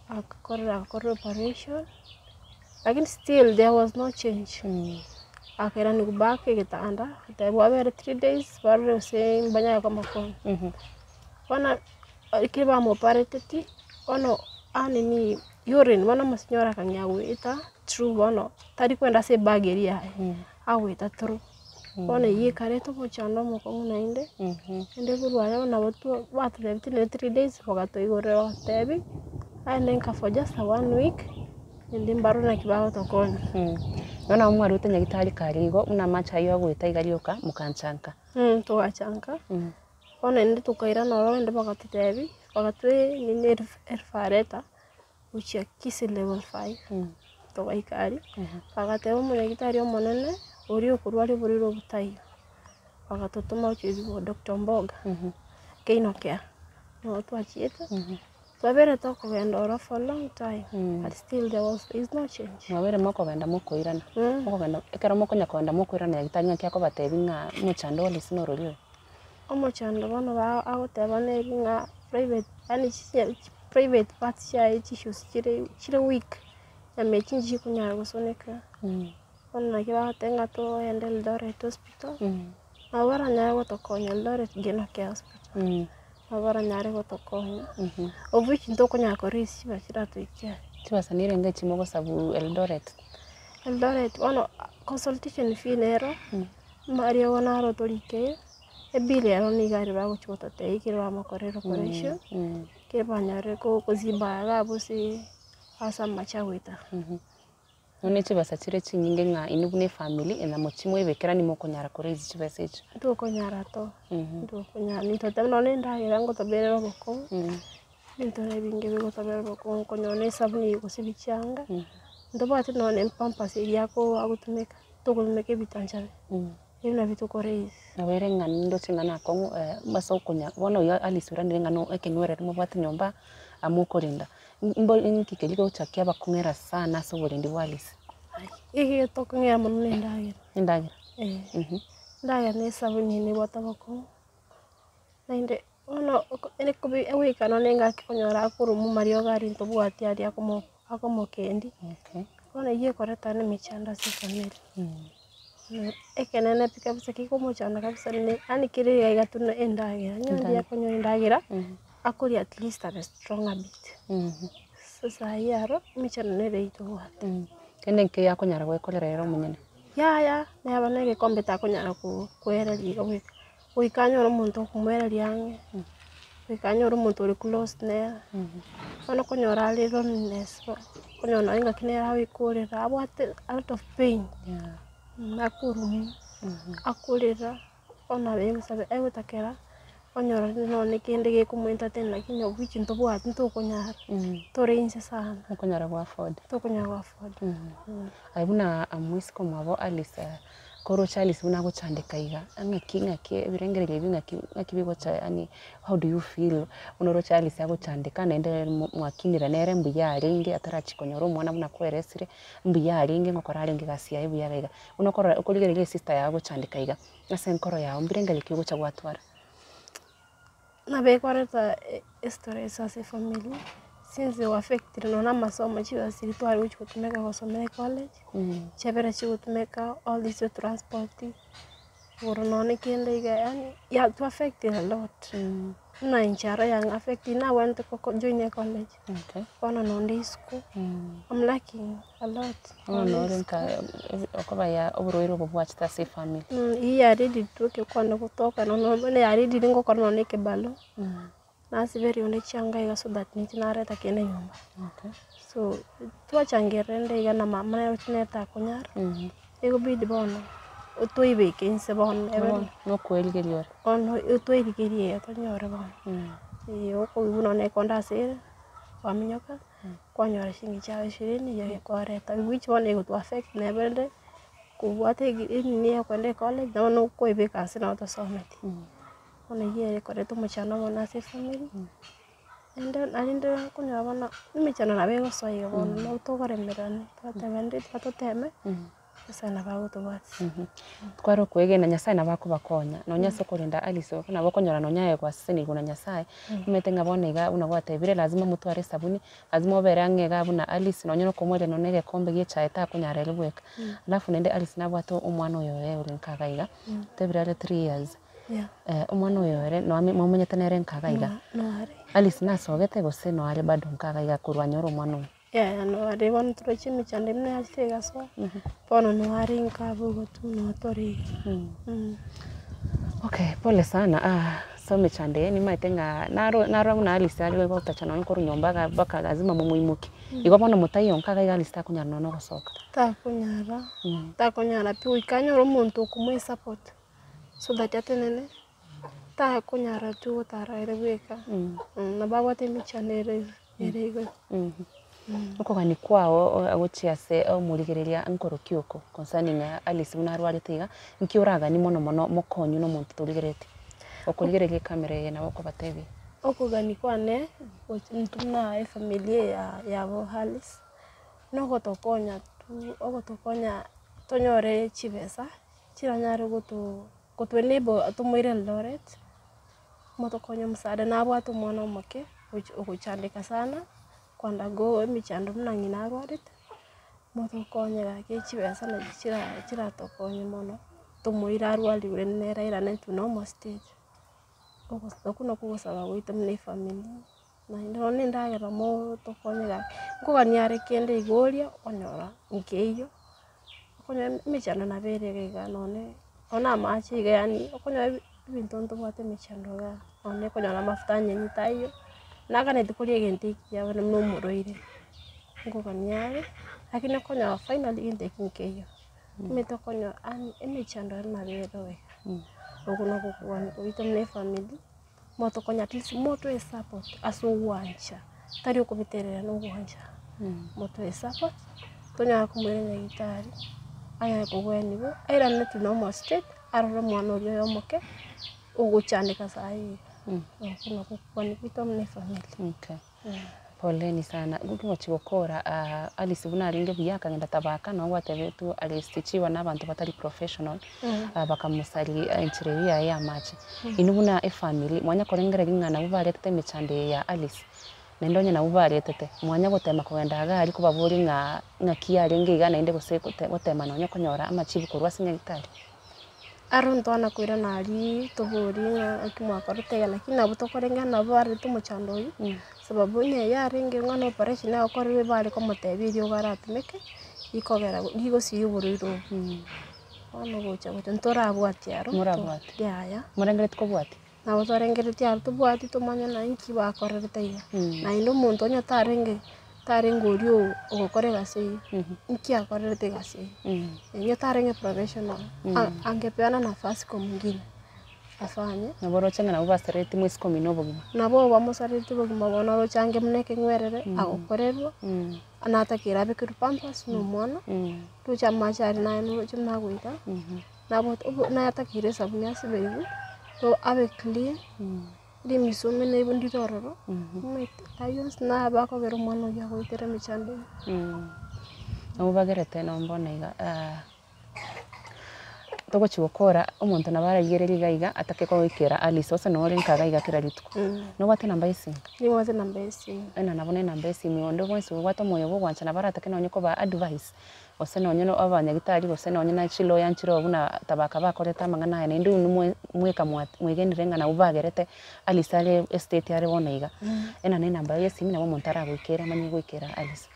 agakorera agakorwa operation, lakini still there was no change. Akairaniwa back egetanda, agatebwa abere 3 days barore gose mbanyare komokonya. Bono ekero bamopareteti, bono anini urine, bono omosinyoro akang'ea goeta through bono, tari kwenda ase ebag eria yaye, agoeta through. Bono eywo ekareta omochando omokong'u naende, naende korwa aria nabo batotebeti naende 3 days bagatoigorera bagotebi, aende nka for just a one week, naende mbarore naki bagotokonya. Bono nabo mwarwete nyagitari kare igo, buna amache aywo agoeta iga rioka, mokanchanka. Togachanka, bono naende tokairana ororo naende bagatotebi, bagatoa nini refer letter, gochia Kisii level 5. Togaika aria, bagateba omonyagitari omonene, oria okorwaria oborwaire obo taiyo, bagatotoma gochia Dr. Omboga, Keino Care, nigo twachiete, twabere tokogenda ororo for long time, but still there was is no change. Mwabere mokogenda mokoirana, mokogenda ekero mokonya kogenda mokoirana nyagitari ng'aki akobatebi ng'a omochando Alice norori oyo? Omochando bono agoteba neri ng'a private yaani private parts chiaye tissues chire weak, nyama echi nchikonyara gosoneka. Bono naki bagoteba ng'a togende Eldoret Hospital, nabo baranyare gotokonya Eldoret Geno Care Hospital, nabo baranyare gotokonya, of which ntokonyara koraise chibesa chiratoikia. Chibesa nirenga echi mogosabu Eldoret? Eldoret bono consultation fee nero, mariogo naro torikire, ebill ero nigo aria bagochi gototebia ekero bamokorera operation, ekero banyarire koziba iga abwo ase amache agoeta. Bono chibesa chire chinyinge ng'a inwe buna efamiri namochie mwebekera nimokonyara koraise chibesa echio. Ntokonyara to, ntokonyara nintoteba nonye na endagera ngotoberera obokong'u, ebinto na ebinge bigotobera obokong'u konyora na esabuni ya gosibia chianga, ntobwati nonye na epampers eria ako agotumeka, togotumeka ebitanchabe, ebi nabio tokoraise. Nabo ere ng'a nindoche ng'a nakong'u ase okonya bono iga Alice oiranire ng'a no ekenywereri mobwate nyomba amo okorenda, mbo nki keria kegocha kiabakong'era sana ase oborendi bwa Alice? Egetokong'era mono na endagera. Endagera? Eh, endagera na esabuni nebwate obokong'u, naende bono oko ere egoika nonye engaki okonyora akorwa mariogo aria ntobwati aria akomo akomokendi, bono eywo ekoreta na emechando ase efamiri. Ekenene pi kabisa kekomochanda kabisa ne yaani kere iga iga tu na endagera, onye ndiye akonyora endagera, akoria at least abe strong a bit. Sasa aywo aro, emechando nere eywo tobwate. Kende nkeiyo akonyara goekorera ere omonyene. Yaya, neba na egekombe takonyara ko koereria iga bweka, goika anyore omonto okomoereria ang'e, goika anyore omonto ore close nere, bono okonyora are loneliness, okonyora nonye ngaki nere agoikorera abwate a lot of pain, akorumwa, akorera, bono nabo egosaba egotakera, onyora nonye kende gekomo entertain lakini of which ntobwati ntokonyara, tore inse sana. Tokonyara go afford. Tokonyara go afford. Aye buna omoiseke omwabo Alice, koroche Alice buna agochandeka iga, ng'aki ng'aki ebirengererio ebi ng'aki ng'aki bigocha yaani how do you feel buna oroche Alice agochandeka naende mwakinire nere mbuya arenge atarachia konyora omwana buna kweresire, mbuya arenge ngokora arenge egasi yaye buya iga iga. Buna okorora okorigereria esister yago agochandeka iga, ase enkoro yago mbirengererio ki ogocha gwatwara? Nabo ekoreta estress ase efamiri, since oaffectire nonye na amasomo chibesa chiria tware gochi gotumeka gosomera ecollege, chiabere chigotumeka all this transport, igoro nonye kende iga yaani yatuaffectire a lot, buna inche aro yang'affectire nabwenerete ko join ecollege, bono nonde isiko, I'm lacking a lot. Bono nore nka okoba ya oborwaire obo bwachete ase efamiri. Eyio yaredire ekekwana gotoka nonya bono yaredire ngokora nonya na ekebarua, nasiberia onde chianga iga so that ninche nareta kende nyomba. So, twachangerera rende iga na mama nere ochi nere takonyara, egobidi bono otoibeke inse bono ebe Nokoerigeria ore. bono otoerigerie iga tonyore bono. Eh okoigwa nonya ekonda ase ere, kwaminyoka. Kwanyora chiringi chiago ishirini eywo ekwareta which bono egoto affect neba ende kobwate enini ya kogenda ecollege nabo nokoebeka ase nabo otosometi. Bono eywo ere ekoreta omochando mono ase efamiri, naende narende okonyora bono emechando nabo egosoa iga bono nabo tokoremererania twateba rende tiga toteme. Nyasae nabo agotobwatia. Tware okoegena Nyasae nabo akobakonya, nonya ase okorenda Alice oko nabo okonyora nonya aye gwasesenigwe na Nyasae, omanyete ng'a bono iga buna gwatebire lazima motware esabuni, lazima obere ang'e iga buna Alice nonye na okomoeria nonye na egekombe gia echae takonyara ere bweka. Alafu naende Alice nabwate omwana oyo oye ore nka iga iga, otebire are 3 years, omwana oyo ere noame momenyete nere nka iga iga, Alice nasogete gose noare bado nka iga iga korwa anyore omwana oyo? Yaya noare bono toroche emechando ime yachete egasoa, bono noare nka abwo igo tu notore iga. Okay, pole sana ase emechando eye nimanyete ng'a naro narora buna Alice are gotacha nonye korwa nyomba iga mpaka lazima momoimokie. Igo bono motaiyo nka iga iga Alice takonyara nonye gosoka. Takonyara, takonyara pi goika anyore omonto okomoa esupport, so that atenene, takonyara tu gotara ere bweka, nabo abwate emechando ere ere igoro. Okogania kwao gochia ase omorigereria nkoroki oko concerning Alice buna arwarete iga, nki oraganie mono mono mokonywe na omonto torigereretie? Okorigereria ecamera eye nabo okobatebia. Okogania kwane gochi intwe buna efamiri eye ya yabo Alice, nogotokonya tu ogotokonya tonyore chibesa chiranyare goto goto enable tomoire Eldoret, motokonye omosaada nabwate omwana omoke ogoch ogochandeka sana, ko undergo emechando buna ng'ina arwarete, motokonye gaki chibesa nachi chira chiratokonye mono, tomoire arwariwe nere airane to normal stage. Ogosa okwo nakwo ogosaba gwaito buna efamiri, naende bono endagera motokonye gaki, nkogania are kende iga oria, okonyora nkeiyo, okonyora emechando nabo ere iga iga nonye nonye amache iga yaani okonyora ebinto ntobwate emechando igaa, nonye okonyora amafuta anyeni taiyo, naganeti koria egento ekiya bono buna omorwaire, nkogania are. Lakini okonyora finally gento eki nkeiyo, omanyete okonyora yaani emechando ere nabo ere iga. Okwo nokwo okogania gwaito buna efamiri, motokonye at least motoe support ase ogwancha, tari okobeterera na ogwancha, motoe support, tonyare komoira nyagetari, anyare kogweniwa, airane to normal state, arore omwana oria oye omoke, ogochandeka saii iga. Okwo nakwo okogania gwaito buna efamiri. Okay. Poleni sana, ngochi gokora Alice buna arenge buya akagenda tabaka nabo gwatebetwe arestichiwa na abanto batari professional, bakamosaria enchera eywo yaye ya amache. Inwe buna efamiri mwanya korengereria ng'a nabwo baretete emechando eye ya Alice, naende onye nabwo baretete, mwanya gotema kogenda iga aria kobaboria ng'a ng'aki yarenge iga naende gose gotema nonye konyora amachibu korwa ase nyagetari? Aro ntwana koirana aria toborie ng'a naki mwakorete iga lakini nabo tokoreng'ana nabo barete omochando oyio, sababu onye yarenge ng'a na operation agokorerwa ebare komotebia eriogo aratumeke, rikogera rigosiria oborwaire obo. Bono gocha gocha ntorabwatia aro, Morabwate. yaya. Morengereti kobwatia? Nabo twarengeretie aro tobwati tomanye naye nki bakorerete iga. Naende omonto onye tarenge tarenge oria ogokora egasi eywo, nki akorerete egasi eywo. Onye tarenge professional, angepeana nafasi kwa mwingine afanye. Nabo oroche ng'a nabo basaretie mwesike omino obogima. Nabo bamosaretie obogima bono oroche ange buna ekeng'werere, agokorerwa, natakeire abekerwe pampers na omwana, roche amache aria naye noroche buna agoika. Nabo natakeire esabuni asiberwe, abe clean, rimisu omene igo ndire ororo, omanyete aywo onsi nabo akogera omwana oyio agoetera emechando eye. Nabo bagerete nonye bono iga togochi gokora omonto nabo ararigereria iga iga atake kogoikera Alice gose nore nka iga iga kera rituko. Nobwate enamba ya esimi? Nimbwate enamba ya esimi. Ena nabo na enamba ya esimi onde bwensi obwate omoyo bwa ogwancha nabo aratake nonye kobaa advice. Gose nonye na abanyagitari gose nonye na chiloya nchire buna tabaka bakorete amang'ana aya naende inwe mwe mweka mwa mwegenire ng'a nabwo bagerete Alice are estate are bono iga. Ena na enamba yaye ya esimi nabo omonto aragoikere amanye goikera Alice.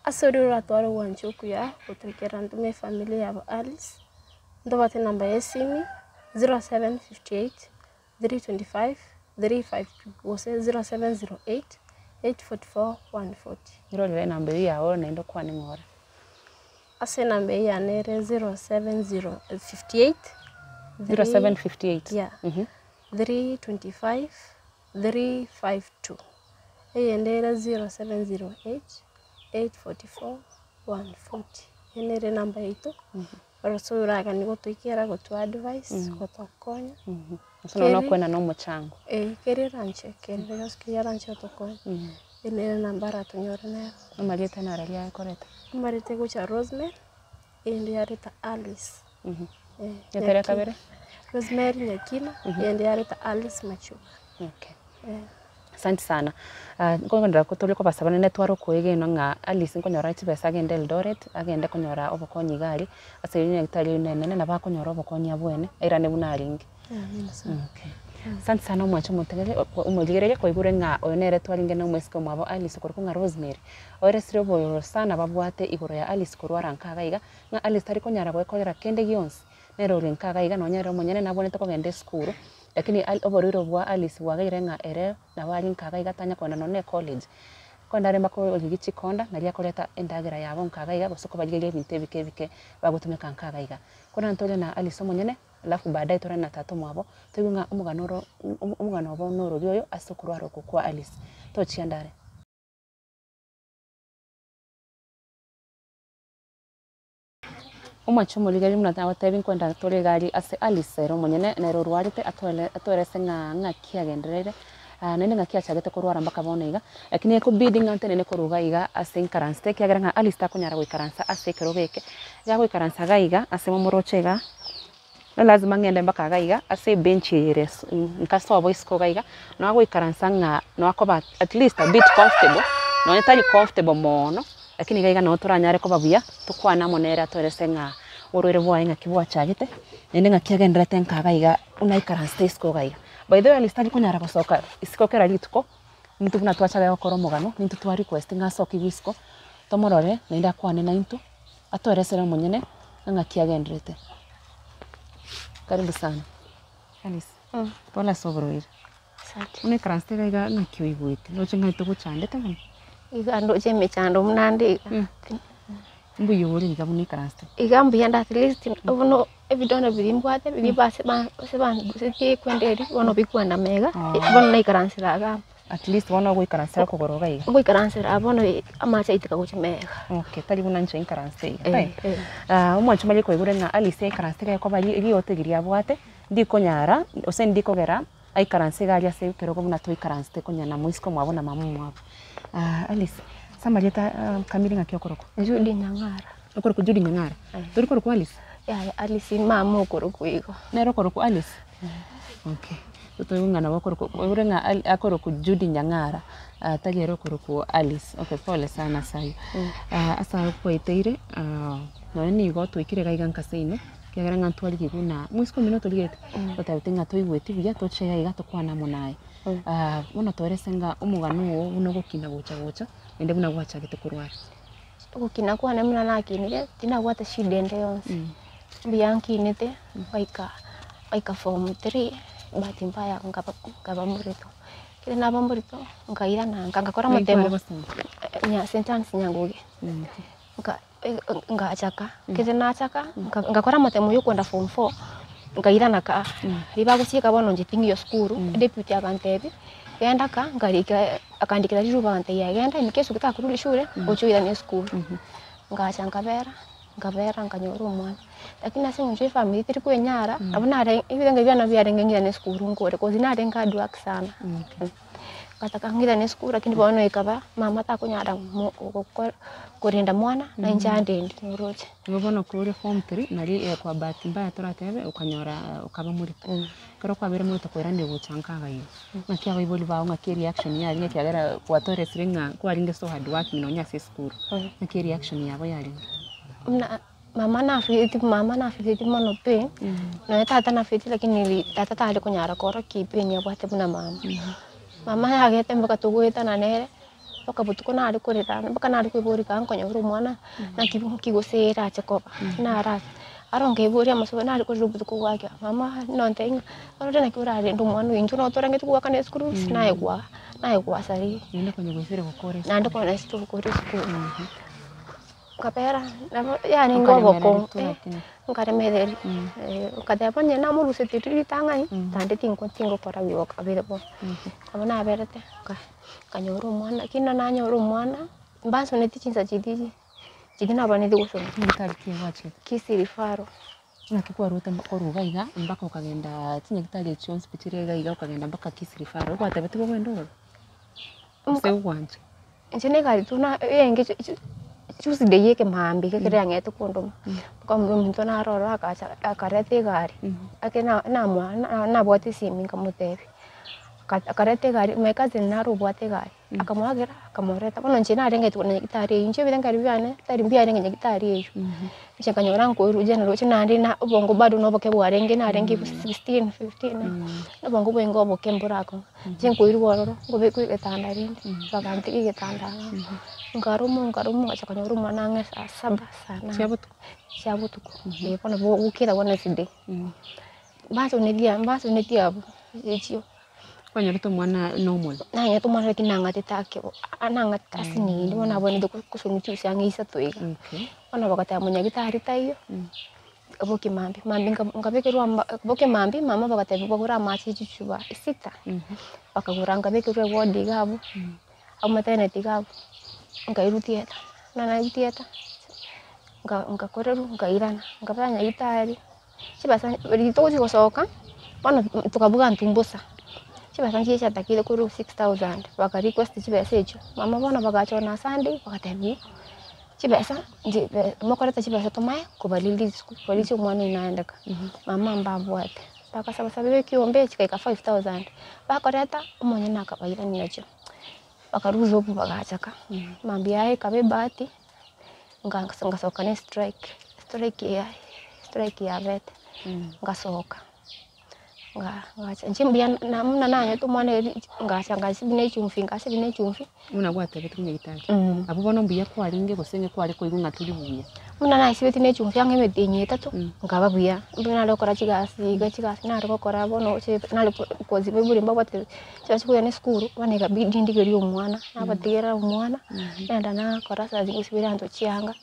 Ase oria oratware ogwancha okuya gotoikera intwe na efamiri yabo Alice, ntobwate enamba ya esimi 0758 325 352 gose 0708 844 140. Irorere enamba eyio yao naende okwane ng'a ore. Ase enamba eyio yane ere 070 58 0758. Yeah. 325 352. Eyende ere 0708 844 140. Eye nere enamba yaito. Ase oraganie gotoikera gotoa advice, gotokonya. Gose nonya okoena na omochango. Eh, keri eranche, keri gose keri eranche gotokonya. Eye nere enamba aratonyore nero. Amarieta naro aria akoreta? Amarieta egocha Rosemary, eyende yareta Alice. Eh, Erieta ria kabere? Rosemary Nyakina, eyende yareta Alice Machuka. Okay. Eh. Asante sana. Nkogenderera tore kobasaba naende tware okoegenwa ng'a Alice nkonyora are chibesa agende Eldoret, agende konyora obokonyi iga aria, ase eywo nyagetari eywo nenene nabo akonyora obokonyi abwene, airane buna arenge. Amina sana. Okay. Asante sana omwanche omotegereri omorigereria kwaigure ng'a oyo nere twarenge na omosike omwabo Alice okorokwa ng'a Rosemary, oeresire obororo sana babwate igoro ya Alice korwara nka iga iga, ng'a Alice tari konyara goekorera kende gionsi, nere ore nka iga iga nonye ere omonyene nabwenerete kogenda esukuru, Lakini oborwaire obwo bwa Alice bwagerire ng'a ere nabo are nkaga iga tanya kogenda nonya na ecollege, kogenda are mpaka origie chikonda naria akoreta endagera yabo nkaga iga gose kobarigeria ebinto ebike ebike bagotumeka nkaga iga. Korende ntore na Alice omonyene alafu baadaye tore na tata omwabo, toigwe ng'a omogano oro omogano obo norori oyo ase okorwara oko kwa Alice. Tochienda are. Omochie omorigereria buna nagotebi nkwenda tore iga aria ase Alice ere omonyene nere orwarete atoele atoerese ng'a ng'aki agendereire naende ng'aki achagete korwara mpaka bono iga, lakini ekobidi ng'a ntenene korwa iga iga ase nkaransete ekiagera ng'a Alice takonyara goikaransa ase ekerogo eke, iga agoikaransa iga iga ase momoroche igaa, ne lazima ng'ende mpaka iga iga ase ebench eye ere nka sobo isiko iga iga, nabo agoikaransa ng'a nabo akoba at least a bit comfortable, nonye tari comfortable moono, lakini iga iga nabo toranyare koba buya, tokwane amo nere atoerese ng'a oborwaire bwaye ng'aki bwachagete, naende ng'aki agendererete nka iga iga buna aikaransete isiko iga iga. By the way Alice tari konyara gosoka isiko kera rituko, intwe buna twachagete gokora omogano, nintwe twa request ng'a asoke isiko, tomorore naende akwane naintwe. Atoeresere omonyene ng'aki agenderete. Karibu sana. Alice, pole ase oborwaire. Asante. Buna oikaransete iga iga ng'aki oigwete? Ndoche ng'ai togochandete mono. Iga ndoche emechando buna ande iga. Mbuya ore iga buna oikaransete? Iga mbuya inde at least bono ebidonda biria mbwate biria base ba ase bandusetie ekwenda eria bono bikwenda mega, bono naikaransire iga abwo. At least bono ogoikaransera okogoro iga iga. Ngoikaransera abwo bono amache aiteka gochia mega. Okay, tari buna inche nkaransete iga. Eh, eh. Omwancho manye koigure ng'a Alice aikaransete iga ekoba riote riria abwate, ndikonyara gose ndikogera aikaranse iga aria ase ekerogo buna toikaransete konya na moiseke omwabo na mama omwabo. Alice, ase amarieta kamiri ng'aki okorokwa? Judy Nyang'ara. Okorokwa Judy Nyang'ara? Tori korokwa Alice? Yaya Alice mama okorokwa igo. Nere okorokwa Alice? Okay, toigwe ng'a nabo okorokwa, oigure ng'a Ali akorokwa Judy Nyang'ara, tari ere okorokwa Alice. Okay, pole sana ase aywo. Ase aywo kwaeteire, nonye nigo twaikire iga iga nka seino, ekiagera ng'a ntwarigigwe buna moiseke omino otorigete, otebete ng'a toigweti buya toche iga iga tokwane amo naye. Bono toerese ng'a omogano oo buna ogokina gocha gocha, naende buna gwachagete korwara. Ogokina kwane buna nakinire, tinabwate shida ende yonsi, mbuya nkinete ngaika ngaika form three, bahati mbaya nkaba nkaba morito. Ekero naba morito, nkairana nka ngakora amatemo St Anne's Nyanguge, nka ngachaka, ekero nachaka, ngakora amatemo ya okoenda form four, nkairana ka, riria bagochiika bono inche ting'iyo sukuru, deputy agantebia, genda ka, nkarika akandikera riruba agantebia genda in case otakorwa eshule, oche oirane esukuru. Ngacha nkabera, nkabera nkanyora omwana, lakini ase eng'encho efamiri teri kwenyara, nabo nare ebirenge biane nabo biarenge ng'irane esukuru nkore cause narenge hard work sana. Ngataka ng'irane esukuru lakini bono ekaba, mama takonyara mo gokora korenda mwana, na inche andende noroche. Igo bono kore form three, nari kwa bahati mbaya toratebe, okanyora okaba morito. Ekero kwabeire morito koirania gocha nka iga iga, ng'aki abaibori bao ng'aki ereaction yarenge ekiagera gwatoeresire ng'a kwarenge so hard working nonye ase esukuru, ng'aki ereaction yabo yarenge? Buna mama nafeeleti mama nafeeleti mono pi, nonye tata nafeeleti lakini tata tari konyara korokia epain abwate buna mama. Mama yagete mpaka togoetana nere, mpaka botuko nare korera mpaka nare koiboria kanga nkonyora omwana, naki nki gose erache koba, nara aro nkaiboria amasomo nare korera obotuko bwake, mama nontebia ng'a orore naki orarende omwana oyo intwe nabo torangete goakana eschool fees naye gwa naye gwasarire. Naende konya gwaisire gokora esukuru. Naende konya naisire gokora esukuru. Nkabera nabo yarenge obokong'u nkaremereria, nkateba onye namorusetie ritang'ani, naende tinko tingokora buya kabere bono. Nabo naberete, nka nkanyora omwana, lakini nonye nanyora omwana, mbasonetie chinsa chiria chiria nabanete gosona. Nyagetari ki gwachete? Kisii Referral. Naki kwarwete korwa iga iga mpaka okagenda chinyagitari echi chionsi pi chire iga iga okagenda mpaka Kisii Referral, ogwatebetigwe ogende ororo? Gose ogwancha? Inche na egari tu na eyenge Tuesday ya ekemaambia iga ekero yang'ete kondoma, mpaka omonto naro ororo agacha akareta egari, ake na namoa nabwate esimi nkamotebia, akareta egari my cousin naro obwate egari. Akamoagera, akamoreta. Bono inche narenge rituko na nyagetari eywo, inche ebirengererio biane tari mbiarenge nyagetari eywo. Inche nkanyora nkoirwa general roche naende na obongo bado na oboke bwarenge narenge 16, 15, na obongo bwenge oboke mborakong'a. Inche nkoirwa ororo, nkobekwa egetanda rende, bagantiga egetanda igaa, nkarumwa nkarumwa ngacha konyora omwana ang'e saa saba, saa nane. Chia botuko? Chia botuko, eh bono bokera Wednesday. Mbasonetie mbasonetie abwo, echio. Kwanyorete omwana normal. Nanyete omwana lakini nang'atete ake bo, nang'atete ase nini bono nabwenerete kosonwa chiusi ang'e isato iga. Okay. Bono bagateba monyagitari taiyo, bokia mambia, mambia nkabekerwa ama bokia mambia, mama bagatebia bagore amache chichupa sita, bakagora nkabekerwa eward iga abwo, abwo maternity iga abwo, nkairwa theatre, buna nairwa theatre, nkakorerwa nkairana, nkabera nyagitari. Chibesa riria togochia gosoka, bono tokabuga intwe mbosa, chibesa nchiria chiatakeire korwa 6000, baka request chibesa echio, mama bono bagacha on a Sunday, bagatebiwa, chibesa nchi mokoreta chibesa tomae kobarelease kobarelease omwana oyio naende ka, mama mbabwate, bagasaba saba ekiombe chikaika 5000, bakoreta, omonyene akabairania nachio, bakarusia obwo bagachaka, mambia yaye ekaba ebahati. Ngasoka na estrike, estrike yaye, estrike yabete, ngasoka, ngacha inche mbuya buna nanyete omwana eri ngacha ngasibia na echumbi ngasibia na echumbi. Buna gwatebete nyagetari, abwo bono mbuya kwarenge gose ng'e kware koigwa ng'a tori buya? Buna nasibeti na echumbi ang'e emetienyi etato, nkaba buya, mbuya nare gokora chigasi iga chigasi nare gokora bono nare kosi baibori mbabwate Chibesa chigocha na esukuru, bono ekabidi ndigerie omwana, nabatigera omwana, nagenda nakora saa zingine gosibera abanto chianga.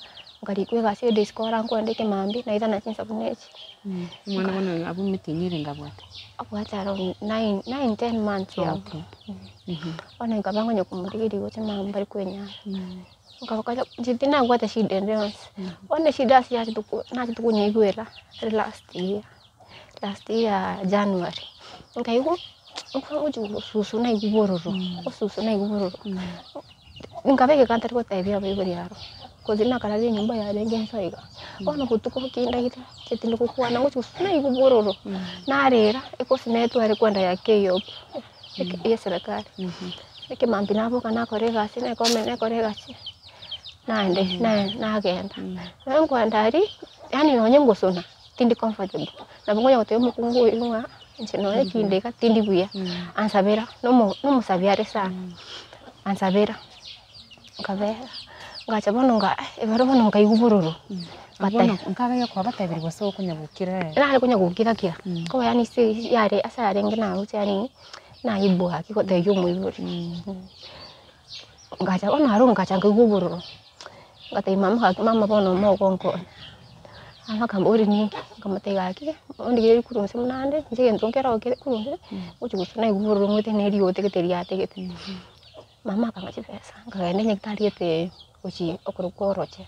Nkarikwa egasi ya ediscola nkoenda ekemambia, nairana chinsa buna echi. Omwana bono oyo abwo emetienyi erenge abwate? Abwate around nine, nine ten months abwo. Okay. Bono nkaba nkonya komorigereria gocha mambia mbari kwenyara. Nkaba inche tinabwate shida ende yonsi, bono eshida ase yachete ko nachete konyeigwera last year, last year January, nkaigwa nkochi gosusu naigwa bororo, gosusu naigwa bororo, nkabeka egeka ntari gotebia abaibori aro, cause nakararire enyomba yarenge inse iga, bono botuko kindaire inche tindi gokwana ngochi gosusu naigwa bororo, narera ekosi netware kwenda ya KOP ya eserekari. Ekemambia naboka nakora egasi nekome nekora egasi, naende na nagenda. Ekero nkoenda aria, yaani nonye ngosona, tindi comfortable, nabo nkonya gotebia omokungu oyo ng'a inche nonye kinde iga tindi buya, ansabera nomo nomosabi are sana, ansabera, nkabera, ngacha bono nga ekero bono nkaigwa bororo, Bono nkagaya kwabatebirie gose okonya gokira ere? Nare konya gokira kira, koba yaani ase yare ase arenge naroche yaani naibwa gaki gotebia omoibori. Ngacha bono aro ngacha nkaigwa obororo, ngatebia mama gaki mama bono mogonkonya, mama akamboria ninki, nkamotebia gaki ondigererie korwa inse buna nde, inche egento nkero kere korwa inse, ngochi goswa naigwa obororo ng'oete na eriote gete riategete. Mama akang'a chibesa, nkagenda nyagetari gete gochia okorokwa oroche,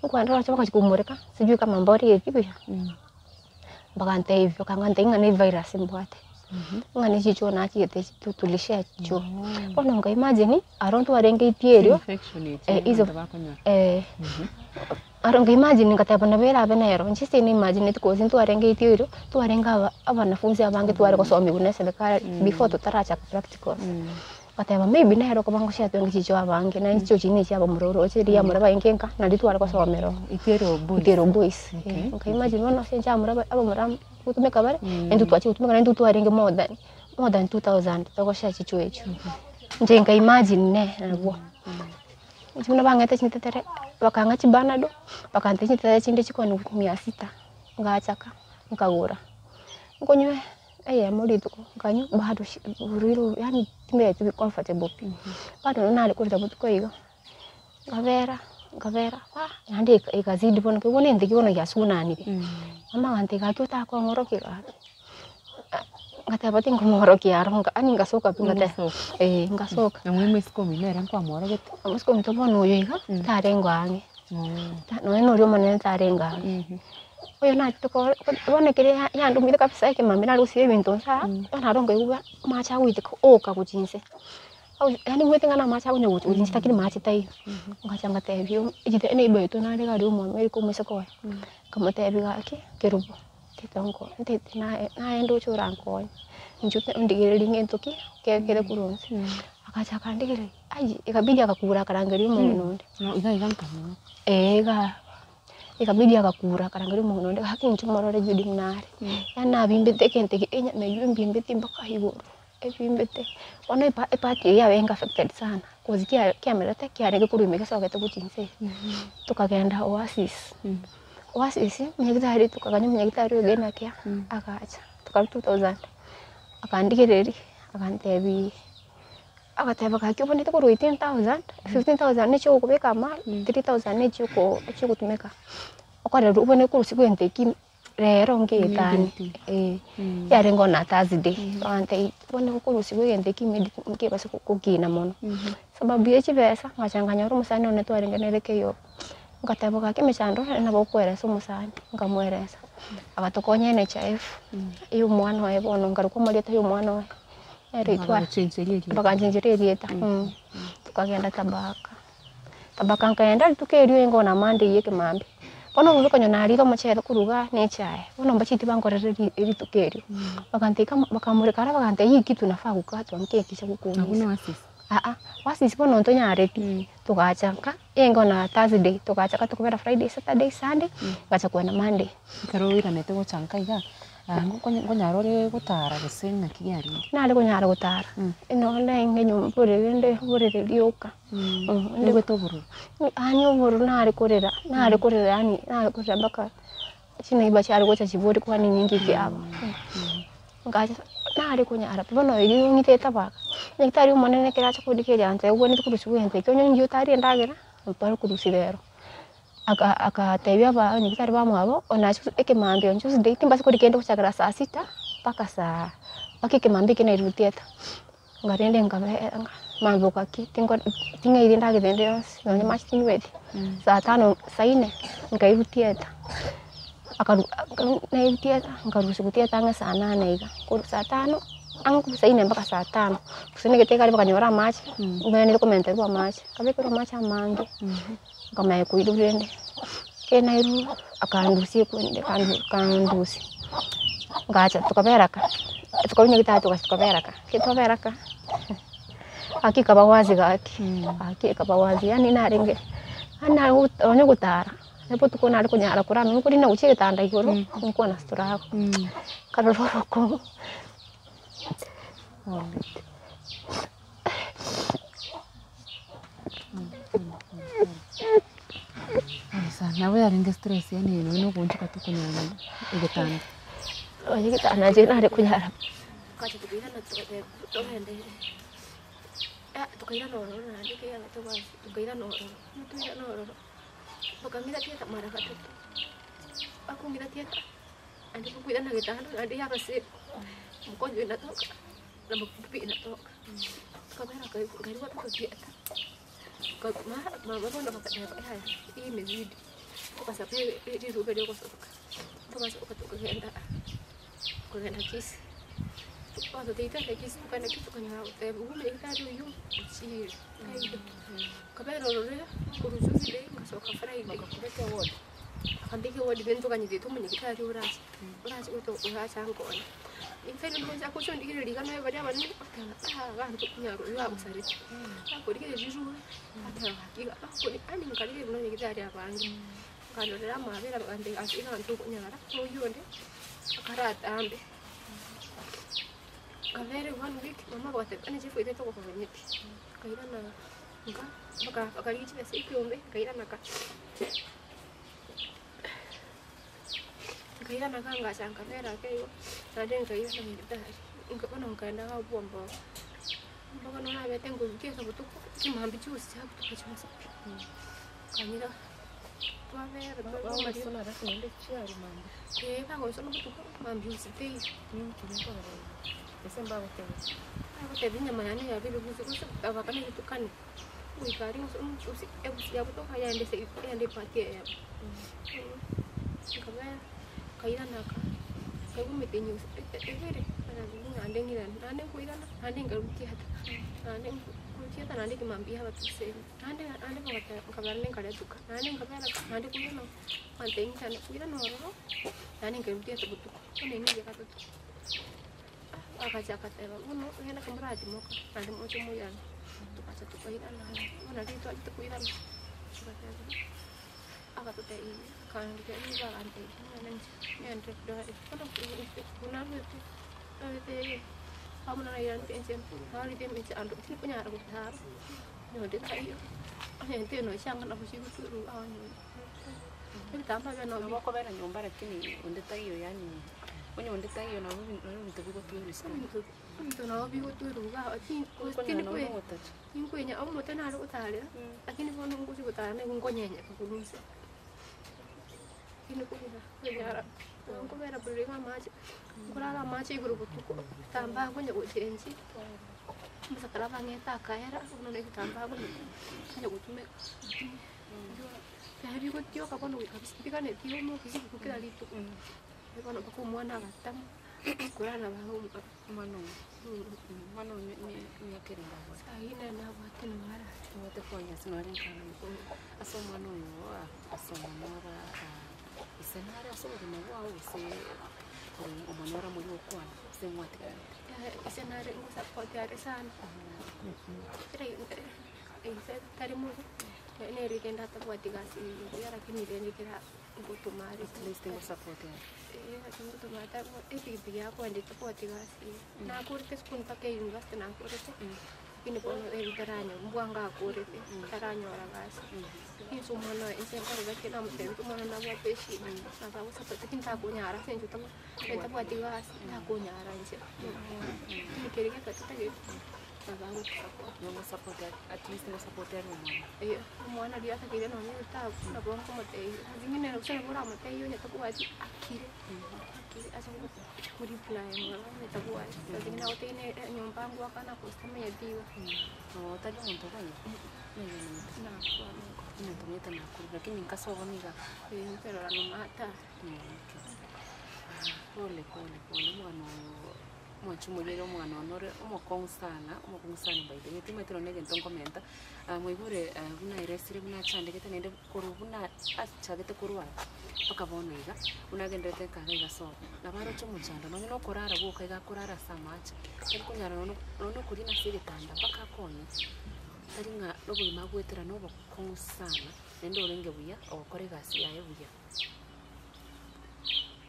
nkoenda oroche bagachi komoreka, sijui kama mborigeti buya, bagantebia bakang'antebia ng'a ne evirus mbwate, ng'a ne chichoo nachigete tu tulishare chichoo. Bono nka imagine aro ntwarenge itiaerio, Infection echi iso abanto bakonyora. aro nka imagine ngateba nabo erabe nero, inche ase naimagineti cause ntwarenge itiaerio, twarenge aba abanafunzi abange tware gosomiwa na eserekari before totarachaka practicals. Ngateba maybe nere okoba ngoshare twenge chichoo abange, naende chichoo chiria ne chia abamura oroche riria abamura barenge nka, nario tware gosomera oo. Itiaero boys. Itiaero boys, Okay. nka imagine bono ase inche abamura ba abamura ngotumeka bare, naintwe twachia gotumeka naintwe twarenge more than more than 2000 togoshare chichoo echio. Inche nka imagine ne nabwo. Inche buna bang'ete chintetere, bakang'a chibanado, bakantebia chintetere chinde chikoniwa mia sita, ngachaka nkagora, nkonywa eyemo rituko, nkanywa bado shi bororo yaani timbereti comfortable pi, bado nonye nare korera botuko igo, nkabera nkabera ah naende eka ekazidi bono nkaigwa bono egento ekio bono giasunanire, mama agantebia gaki otakong'orokia gaki, ngateba tinkomorokia aro nka yaani ngasoka pi ngateba eh ngasoka. Na moiseke omino ere nkwamworogete? Omosike ominto bono oyo iga, tarenge ang'e, nonye na oria omonene tarenge ang'e. Oyo nachete ko bono ekere ya yandumire kabisa ekemambia nare gosiba ebinto inse aa, bono aro nkaigwa amache agoiteka oka gochia inse, yaani omanyete ng'a na amache akonya gocha gochia inse lakini mache taiyo. Ngacha ngatebia echite eneighbour yaito nare iga aria omoamerika omoiseke oye, nkamotebia gaki kerubo tete onko ntete naye naye ndoche orankonye, inche ondigererie ngento ki kere korwa inse. Agacha akandigereria, ayii ekabidi agakura akarangeria omong'ina onde. Iga iga nkamanya. Eeh igaa. Ekabidi agakura akarangeria omong'ina onde gaki inche morore Judy buna are, yaani nabimbete egento eke enyama eywo embimbeti mpaka igoro, ebimbete. Bono epa epart eywo yarenge affected sana cause kia kiamerete kiarenge korwa ime gesogete gochia inse iga. Tokagenda Oasis, Oasis nyagetari tokaganya omonyagitari oyo Gena Care agacha, tokarwa 2000, akandigereria agantebi. Agateba gaki obwenerete korwa 18000, 15000 na echiogokobeka ama, 3000 na echioko echiogotumeka, okorerwa obwenerete korusia egento eki rero ngeetani eh, yarenge on a Thursday, bagantebia obwenerete korusiwa egento eki immediately nkebase gokina mono, sababu ya chibesa ngacha nkanyora omosani one twarenge nere KOP, ngateba gaki emechando ere nabo okoeresa omosani, nkamoeresa, agatokonya NHIF, ya omwana oye bono nkarokwa amarieta ya omwana oye. Baganchencheria erieta, tukagenda tabaka, tabaka nkaenda rituko erio nigo na monday ya ekemambia, bono obobe konya narire omochere korwa igaa na echae, bono mbacheti bankorere ri rituko erio, bagantebia kama bakamoreka aria bagantebia hii kitu inafaa kukatwa nkeki gokoumisa, aa oasis bono ntonyareti, togacha nka, nigo na thursday, togacha nka tokobera friday, saturday, sunday, ngacha kogenda monday. Ekero oiranete gocha nka igaa. Nkonyara ore gotara gose ng'aki yarenge? Nare konyara gotara, nonye naenge nyomba borere nde borere rioka. Oigwete obororo? Yaani obororo nare korera, nare korera yaani nare korera mpaka chineighbour chiare gocha chiborie kwani ninki kiaba. Ngacha nare konyara pi, bono riria ong'itete tabaka, nyagetari omonene ekero acha kondigereria antebia obwenerete korusia egento ekio onye inki otarie endagera, mpare korusia rero. Aka akatebia abanyagitari bamwabo ona ekemambia on Tuesday timbasa koria kende gochakera saa sita mpaka saa mpaka ekemambia ekio nairwe theatre. Nkarenda nkabera ng'a mambia gaki tingo ting'airi endagera ende yonsi nonye mache tinyweti. Saa tano saa nne nkairwa theatre, akaru nairwa theatre nkarusiwa theatre ang'e saa nane iga, korwa saa tano ang'e korwa saa nne mpaka saa tano, gose na egete ekare bakanyora amache, mbaenire komenterwa amache, nkabekerwa amache amange, nkamanya koirwa rende, ekero nairwa akandusia ekwende akandu akandusia, ngacha tokabera ka, tokarwa nyagetari togacha tokabera ka, ekero twabera ka, gaki ekaba wazi gaki, gaki ekaba wazi yaani narenge, yaani nare nonye gotara, onye botuko nare konyara korara nonye korina gochia egetanda igoro, nkwana struggle, nkarora orokong'u. Nabo yarenge stress yaani nonye na ogoonchoka tokonyara egetanda. Nonye egetanda inche nare konyara. Nabo okobera nyomba lakini onde taiyo yaani onye onde taiyo nabo nabo ebinto bigotwerwa okonyora nabo ogotacha. Omwana oyo omwana oyo emiaka erenge abwate? Abwate 4 years nore nkare ase omwana oyo ase omonyora ise nare ase obogima bwao gose omonyora moria okwana ase mwatiganete. At least ngosupport are. Nabo agotosupport. Nomosupport at least ngosupport are omwana. Eh, omwana riria atakeire nonye egetabu, nabo nkomotebia, saa zingine gose nabo oramotebie onye tabwati akire, akire ase koreply ng'a onye tabwati, saa zingine agotebie ne enyomba ngoakana gose tamanyeti igo. Oo tari omonto okonye? Naiganete. Nakwana igo. Omonto omanyete nakuru lakini nkasobo niga. Eh, nkerora nyuma hatari. Okay. Pole pole pole omwana oyo omwanchi omorwaire omwana one ore omokong'u sana, omokong'u sana by the way, timanyeti nonye na egento nkomenta, mwaigure buna aeresire buna achandegete naende korwa buna achagete korwara mpaka bono iga, buna agenderete nkaga iga sobo. Nabo aroche omochando nonye na okorara gwoka iga akorara ase amache, tari konyara nonye nonye na okorina ase egetanda mpaka akonywe, tari ng'a na obogima agoetera na obokong'u sana, naende orenge buya, ogokora egasi yaye buya.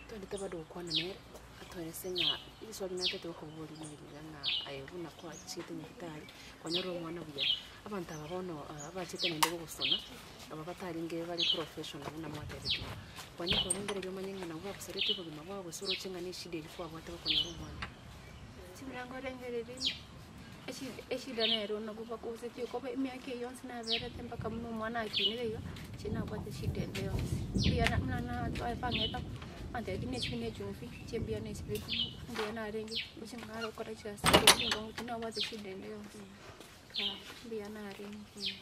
Totagete bado gokwana nere, atoerese ng'a riswali natete gokoboria neri iga ng'a aye buna kwachiete nyagetari, kwanyorire omwana buya, abanto aba bono abachete naende gogosona, aba batarenge bare professional buna mwatebetigwe, kwanya korengereria omanye ng'a nabwo bagosaretie obogima bwao gose oroche ng'a na eshida eria kwabwate gokonyora omwana. Chibura nkorengereria eshida eshida nero nabwo bakosetie okoba emiaka eye yonsi naberete mpaka buna omwana akinire iga, inche nabwate eshida ende yonsi. Mbuya na buna natware bang'eta bantebetie na echumbi na echumbi, inche mbuya nasibeti, mbuya narenge, gose nare gokora chigasi chinkong'u tinabwate shida ende yonsi, mbuya narenge.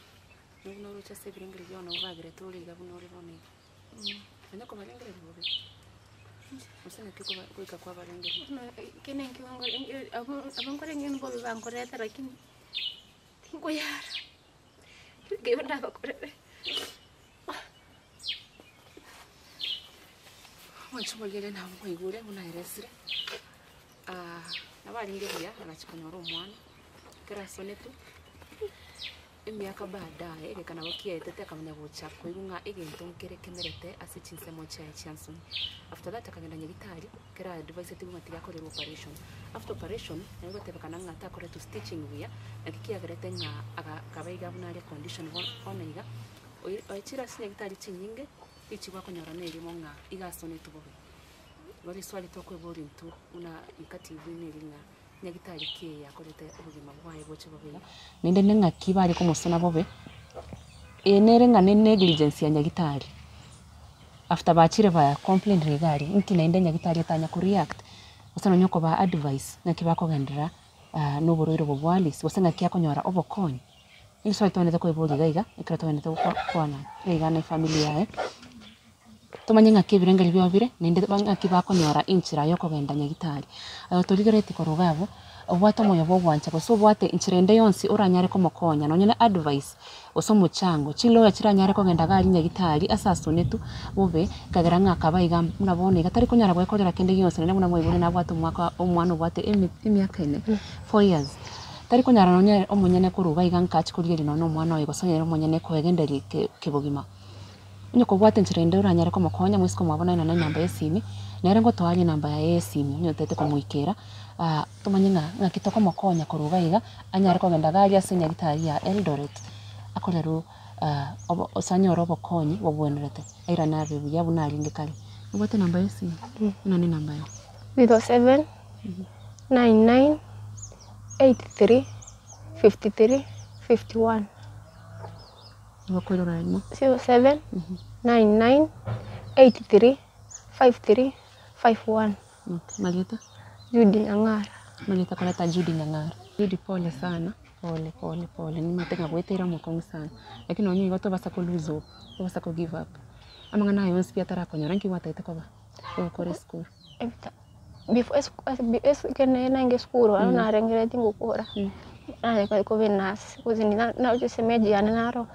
Buna oroche ase ebirengererio biao nabo bagerete ore iga buna ore bono iga. Onye kobarengereria bobe, gose naki okoba goika kwabarengereria. Bono eke nenkio abwo abwo nkorenge mbobe bankorete lakini tinkoyara, ekero ndabakorere. Omwancho omorigereria nabo mwaigure buna aeresire, nabo arenge buya agachia konyora omwana, ekero asonetwe. Emiaka baadaye, egeka nabo kiaetete akamanya gocha koigwa ng'a egento nkere kemerete ase chinsemo chiaye chia nsoni. After that akagenda nyagitari, ekero aadvisetigwe ng'a tiga akorerwe operation. After operation, nabo egotebekana ng'a takoretwe stitching buya, naki kiagerete ng'a aga akaba iga buna are condition bono iga, oi oechire ase chinyagitari chinyinge, richibu akonyora na erimo ng'a iga asonetwe bobe. Igo riswali tokoeboria intwe buna nka TV neri ng'a. Nyagitari ki eye yakorete obogima bwaye gocha bobe iga? Naende neng'aki bare komosona bobe, eye nere ng'a ne negligence ya nyagitari. After bachire ba complainire iga aria, inki naende nyagitari etanya ko react, gose nonye okobaa advice ng'aki bakogenderera na oborwaire obo bwa Alice, gose ng'aki akonyora obokonyi. Egeswali togwenerete koeboria iga iga, ekero togwenerete gokwana iga iga na efamiri yaye. Tomanye ng'aki ebirengererio biabo bire, naende ng'aki bakonyora enchera ya okogenda nyagitari. Aye torigeretie korwa iga abwo, obwate omoyo bwa ogwancha gose obwate enchera ende yonsi oranyare komokonya nonye na advice, gose omochango, chiloya chiranyare kogenda iga aria nyagitari ase asonetwe bobe, ekagera ng'a akaba iga buna bono iga tari konyara goekorera kende gionsi naende buna mwaigure nabwate omwaka omwana obwate emi emiaka ene, four years. Tari konyara nonye omonyene korwa iga iga nka achie korigereria nonye na omwana oye gose onye omonyene koegenderia ke kebogima. Onye kobwate enchera ende oranyare komokonya moiseke omwabo naye nonye enamba ya esimi, nere ngotoa arie enamba yaye ya esimi onye otagete komoikera, tomanye ng'a ng'aki tokomokonya korwa iga iga, anyare kogenda iga aria ase enyagitari ya Eldoret, akorerwe obo ase anyore obokonyi bobwenerete, airane abe buya buna arenge kare. Obwate enamba ya esimi? Ng'a ne enamba yago. 07 99 83 53 51. Ngokoirora imo. 07 99 83 53 51. Okay, marieta? Judy Nyang'ara. Marieta koreta Judy Nyang'ara. Judy pole sana, pole pole pole, nimanyete ng'a goetera omokong'u sana, lakini nonye igo tobasa ko lose hope, tobasa ko give up. Amang'ana aya yonsi pi atarakonyora nki gwatagete koba ogokora esukuru? Ebita before ekero narenge esukuru nabo narengereretie ngokora, nare koba enurse coz naroche shemeji yane naro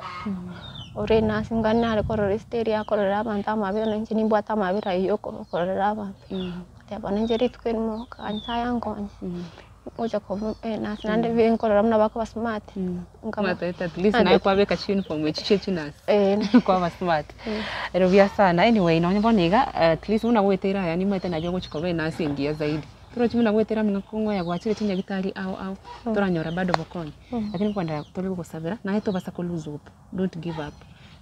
ore enurse niga nare korora esiteri akororera abanto amabera na inche nimbwate amabera aywo okororera abanto, ngateba bono inche rituko erimo nyasaye ankonye, ngocha koba enurse naende nkorora buna bakoba smart, nkaba. At least naye kwabeka chiuniform echi chia chinurse kwaba smart. Ere buya sana anyway nonye bono iga at least buna goetera aya nimanyete nario ogochi koba enurse engiya zaidi. Torochi buna goetera amang'ana kong'oya gwachire chinyagitari ao ao, toranyora bado bokonyi. Lakini nkoenderea tore gogosabera naye tobasa ko lose hope, don't give up.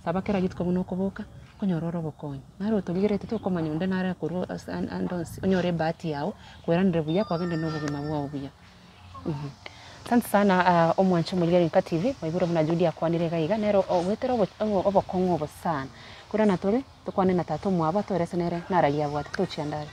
Saba kera rituko buna okoboka, okonyora ore obokonyi. Naro otorigereti tokomanya onde nare akorwa ase ande onsi onyore ebahati yago, kweranire buya kwagenda na obogima bwao buya. Asante sana omwanche omorigereria Nka TV, mwaigure buna Judy akwanire iga iga, nere ogoetera obokong'u obo sana. Korende natore, tokwane na tata omwabo atoerese nere nararia abwate, tochianda are.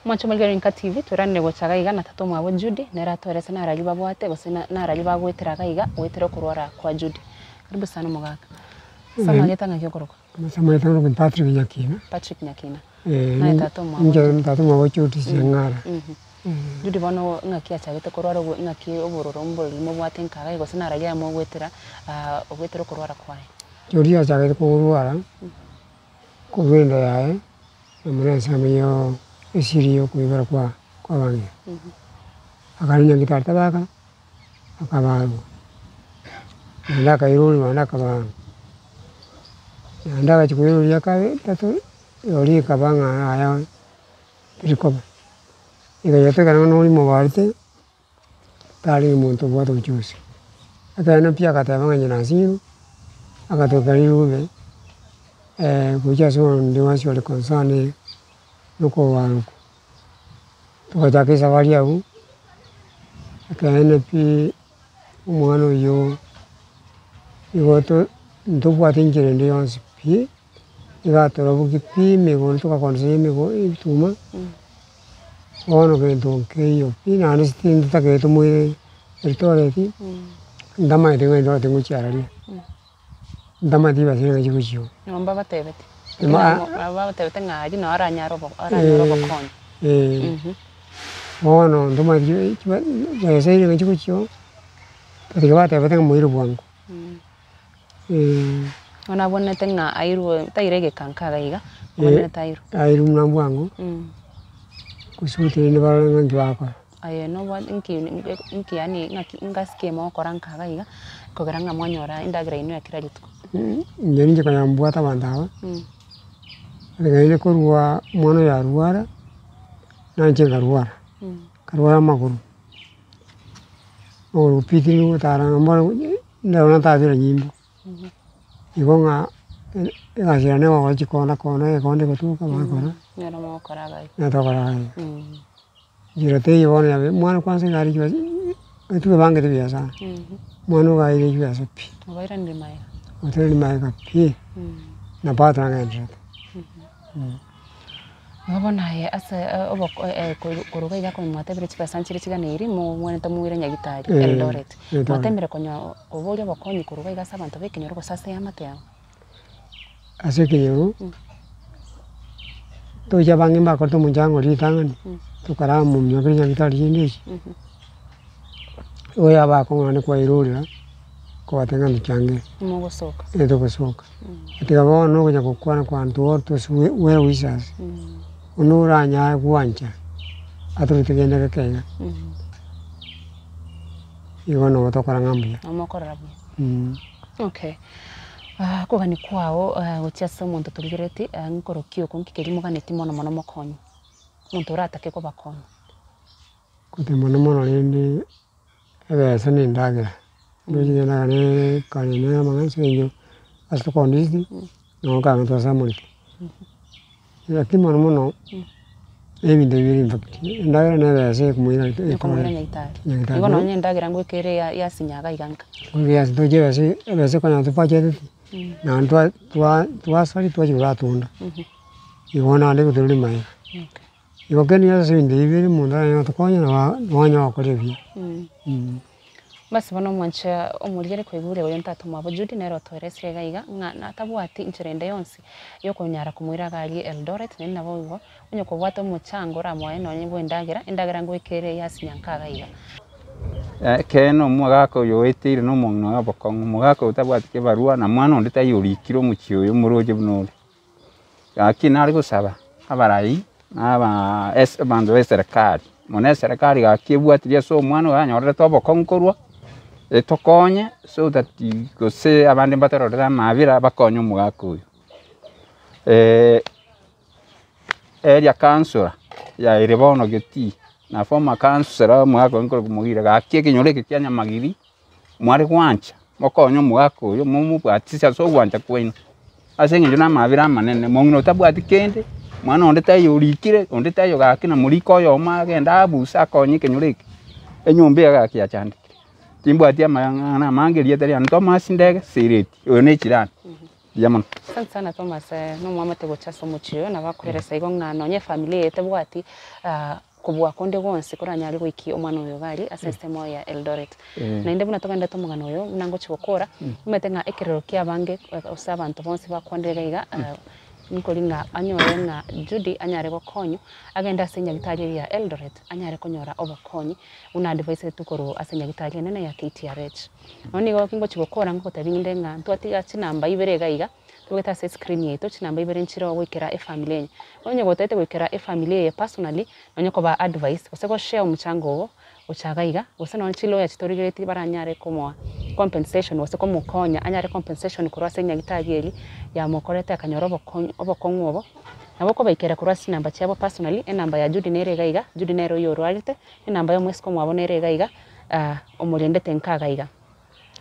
Omwanche omorigereria Nka TV, toiranire gocha iga iga na tata omwabo Judy, nere atoerese nararia babwate gose nararia bagoetera iga iga, goetera okorwara kwa Judy. Karibu sana omogaka. Ase amarieta ng'aki okorokwa? Ase amarieta nkorokwa Patrick Nyakina. Patrick Nyakina. Naye tata omwabo Inche Judy. Tata omwabo Judy Seng'ara. Judy bono ng'aki achagete korwara obo ng'aki obororo mborori mobwate nka iga gose nararia aya mogoetera ogoetera okorwara kwaye? Judy achagete korwara, korwa enda yaye, amo na ensemo ya esiri ya okoibora kwa kwa abang'ina. Akare nyagetari tabaka, akabarwa, naende akairorwa naende akabarwa, naende agachia koirorwa akabe tato, rirorio rikaba ng'a yaya terikoba. Ekero bono oria mobarete, tarenge monto obwate obuchusi. Ekeene pi agateba ng'a inche nasinyirwe, agatoka rirube gochia ase onde bonsi ore concerned na okobarwa okwo. Togachaka esafari abwo, ekeene pi omwana oyio igo to ntobwate enchera ende yonsi pi, iga atorobokia pi emegoro togakondesania emego ebituma, bono gento nkeiyo pi naende still ntotagete tomoire Eldoret, ntamaete ng'a Eldoret ngochia araria, ntamanyeti chibesa ng'a chigochiwa. Nabo mbabatebeti, nabo babatebete ng'a aria nao aranyare obo aranyore obokonyi. Bono ntomanyeti chibesa eria ng'a chigochiwa, tiga batebete ng'a moire bwango. Bono abwenerete ng'a airwe taira egeka nka iga iga, abwenerete airwe. Airwe buna bwango, kusudi rende barore ng'a nki bagokora. Aye nobwate nki nki yaani ng'aki ngasi ki mogokora nka iga iga, kogera ng'a mwanyora endagera yaino ya kera rituko? Inche ninche konya mbwate abanto aba, naende korwa omwana oyo arwara, nanche nkarwara, nkarwara amagoro. Amagoro pi tindi gotara bono ndabona ntabera nyimbo, igo ng'a egasi yane nogokora chikona kona egekonde egotuka bakora, Nero mogokora iga. nero togokora iga. Njera teiyo bono yabe omwana kwanza iga are chibesa intwe twebangete buya sana, omwana ogo aire chibesa pi, Obairanire magega. otoirani magega pi, na bado nagendererete. Igo bono aye ase oboko koruga iga konya mwatebire chibesa nchire chiganeiri momwenerete moire nyagitari Eldoret. Eldoret. Mwatemire konya koboria obokonyi koruga iga ase abanto ba ekenyoro gose ase eamate yabo? Ase ekenyoro, tocha abange mbakorete omochango ritang'ani, tokaramomia kore nyagitari chinde echi, igo yabakong'u naende kwairorera, kobatebia ng'a ntochangere, Mogosoka. togosoka. Tiga bono okonya gokwana kwanto tose well wishers, buna oranyare gwancha, atorete kende geke iga, igo nabo tokora ng'a mbuya. Nabo mokorora buya. Okay, okogania kwao gochia ase omonto torigereti nkorokia oko nki keria moganeti mono mono mokonywe, omonto oratake kobakonya. Gote mono mono rende. Ebesa na endagera, ndoche endagera ne kare na amang'ana ase eng'encho ase tokondisi, nabo okogenda tosamorete. Lakini mono mono, ebinto bibere in fact, endagera na ebesa ekomoira Ekomoira nyagetari. nyagetari. Igo nonye endagera ngoika ere ya yasinyaga iga nka. Goika yasi toche ebesa ebesa ekonyora tobacheteti, naende twa twa twasari twachia koratunda, igo naende gotorori magega. Okay. Igo kende gionsi ase ebinto ebi bibere omonto aranyare gotokonya nabo nonye gokora ebiya. Basi bono omwanche omorigere koigure oyo ntata omwabo Judy nere otoeresire iga iga ng'a natabwati inchera ende yonsi yokonyara komoira iga aria Eldoret naende nabo igo onye kobwate omochango oramoe nonye bwa endagera, endagera ngoika ere yasinya nka iga iga. Ekeene omogaka oyo oeteire na omong'ina oye obokong'u, omogaka oyo tabwati kebarua na mwana onde taiyo orikire omochie oyo omoroche buna ore. Gaki nare gosaba abarai na abaa ase abanto ba eserekari, mono eserekari gaki ebwatirie ase omwana oyo anyorerete obokong'u korwa, etokonye so that gose abande mbatororere amabera bakonye omogaka oyo. Area councillor yaire bono getii, na former councillor omogaka oyo nkorokwa Mogire gaki ekenyoro eke kia Nyamagiri. Mware gwancha mokonye omogaka oyo momobwatisi ase ogwancha kwaino, ase eng'encho namabera amanene, mong'ina otabwati kende. Mwana onde taiyo orikire, onde taiyo gaki na moriko oyomo agende abuse akonye ekenyoro eke, enyomba eye gaki yachandekire. Timbwati amang'ana amange erieta riane Thomas Ndege Sereti, oyo na echirani, mbuya mono. Asante sana Thomas, nomwamate gocha ase omochie oyo, nabo akoeresa igo ng'a nonye efamiri eye tebwati kobua konde gwonsi koranyare goikia omwana oyo iga aria ase ensemo ya Eldoret. Naende buna togenderete omogano oyo, buna ngochia gokora, omanyete ng'a ekerero kia abange gose abanto bonsi bakwanire iga iga, nkori ng'a anyore ng'a Judy anyare gokonywa, agende ase enyagitari eria ya Eldoret, anyare konyora obokonyi buna advisetwe korwa ase enyagitari enene ya KTRH. Bono nigo ngochia gokora ngogotebia ng'ende ng'a ntwatiga chinamba ibere iga iga, Tobwate ase escreen yaito chinamba ibere nchire oo goikera efamily eye. Onye gotagete goikera efamily eye personally, nonye kobaa advice, gose go share omochango obo gocha iga iga, gose nonye chilawyer chitorigeretie baranyare komoa compensation gose komokonya anyare compensation korwa ase enyagitari eria yamokorete akanyora obokonyi obokong'u obo, nabo okobaikera korwa ase chinamba chiabo personally, enamba ya Judy nere iga iga, Judy nere oywo orwarete, enamba ya omosike omwabo nere iga iga, omorendete nka iga iga.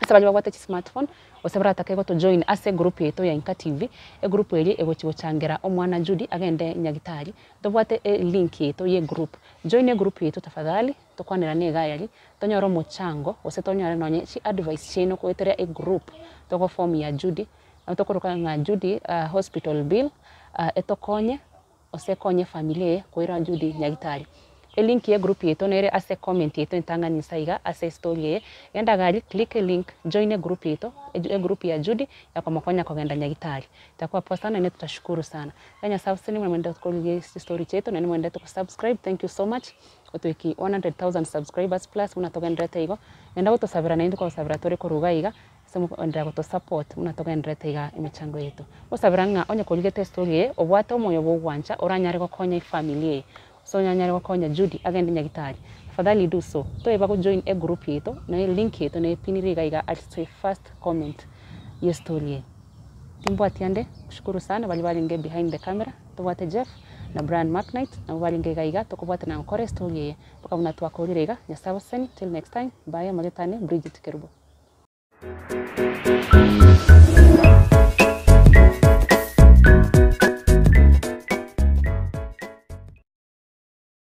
Ase baria babwate chismartphone, gose baratake gotojoin ase egroup yaito ya Inka TV, egroup eria egochi gochangera omwana Judy agende nyagitari, tobwate elink yaito ya egroup. Join egroup yaito tafadhali, tokwanerane iga aria, tonyore omochango gose tonyore nonye chiadvice chiaino goetera egroup togoform ya Judy, nabo tokoroka ng'a Judy hospital bill, etokonye. Gose konye efamiri eye koira Judy nyagitari. Elink ye group yaito nere ase comment yaito entang'ani inse aiga ase estory eye. Genda gari click elink join egroup yaito egroup ya Judy ya komokonya kogenda nyagitari. Itakuwa poa sana naende tutashukuru sana. Iga Nyasae abasesenie buna mwendete korigia chistory chiaito naende mwendete ko subscribe thank you so much gotoiki 100,000 subscribers plus buna togendererete igo. Genda gotosabera naintwe nkogosabera tore korwa iga iga. Ase mokoenderea gotosupport buna togendererete iga emechango yaito. Gosabera ng'a onye korigete estory eye, obwate omoyo bw'ogwancha oranyare gokonya efamily eye, gose onyanyare gokonya Judy agende nyagitari, tafadhali do so. Toeba go join egroup yaito, na elink yaito na epinire iga iga ase first comment ye story eye. Timbwati ande, shukuru sana baria barenge behind the camera, tobwate Jeff na Brian Macknight, nabwo barenge iga iga tokobwatana gokora estory eye mpaka buna twakorire iga. Nyasae abasesenie, till next time, bye, amarieta ane Bridget Kerubo.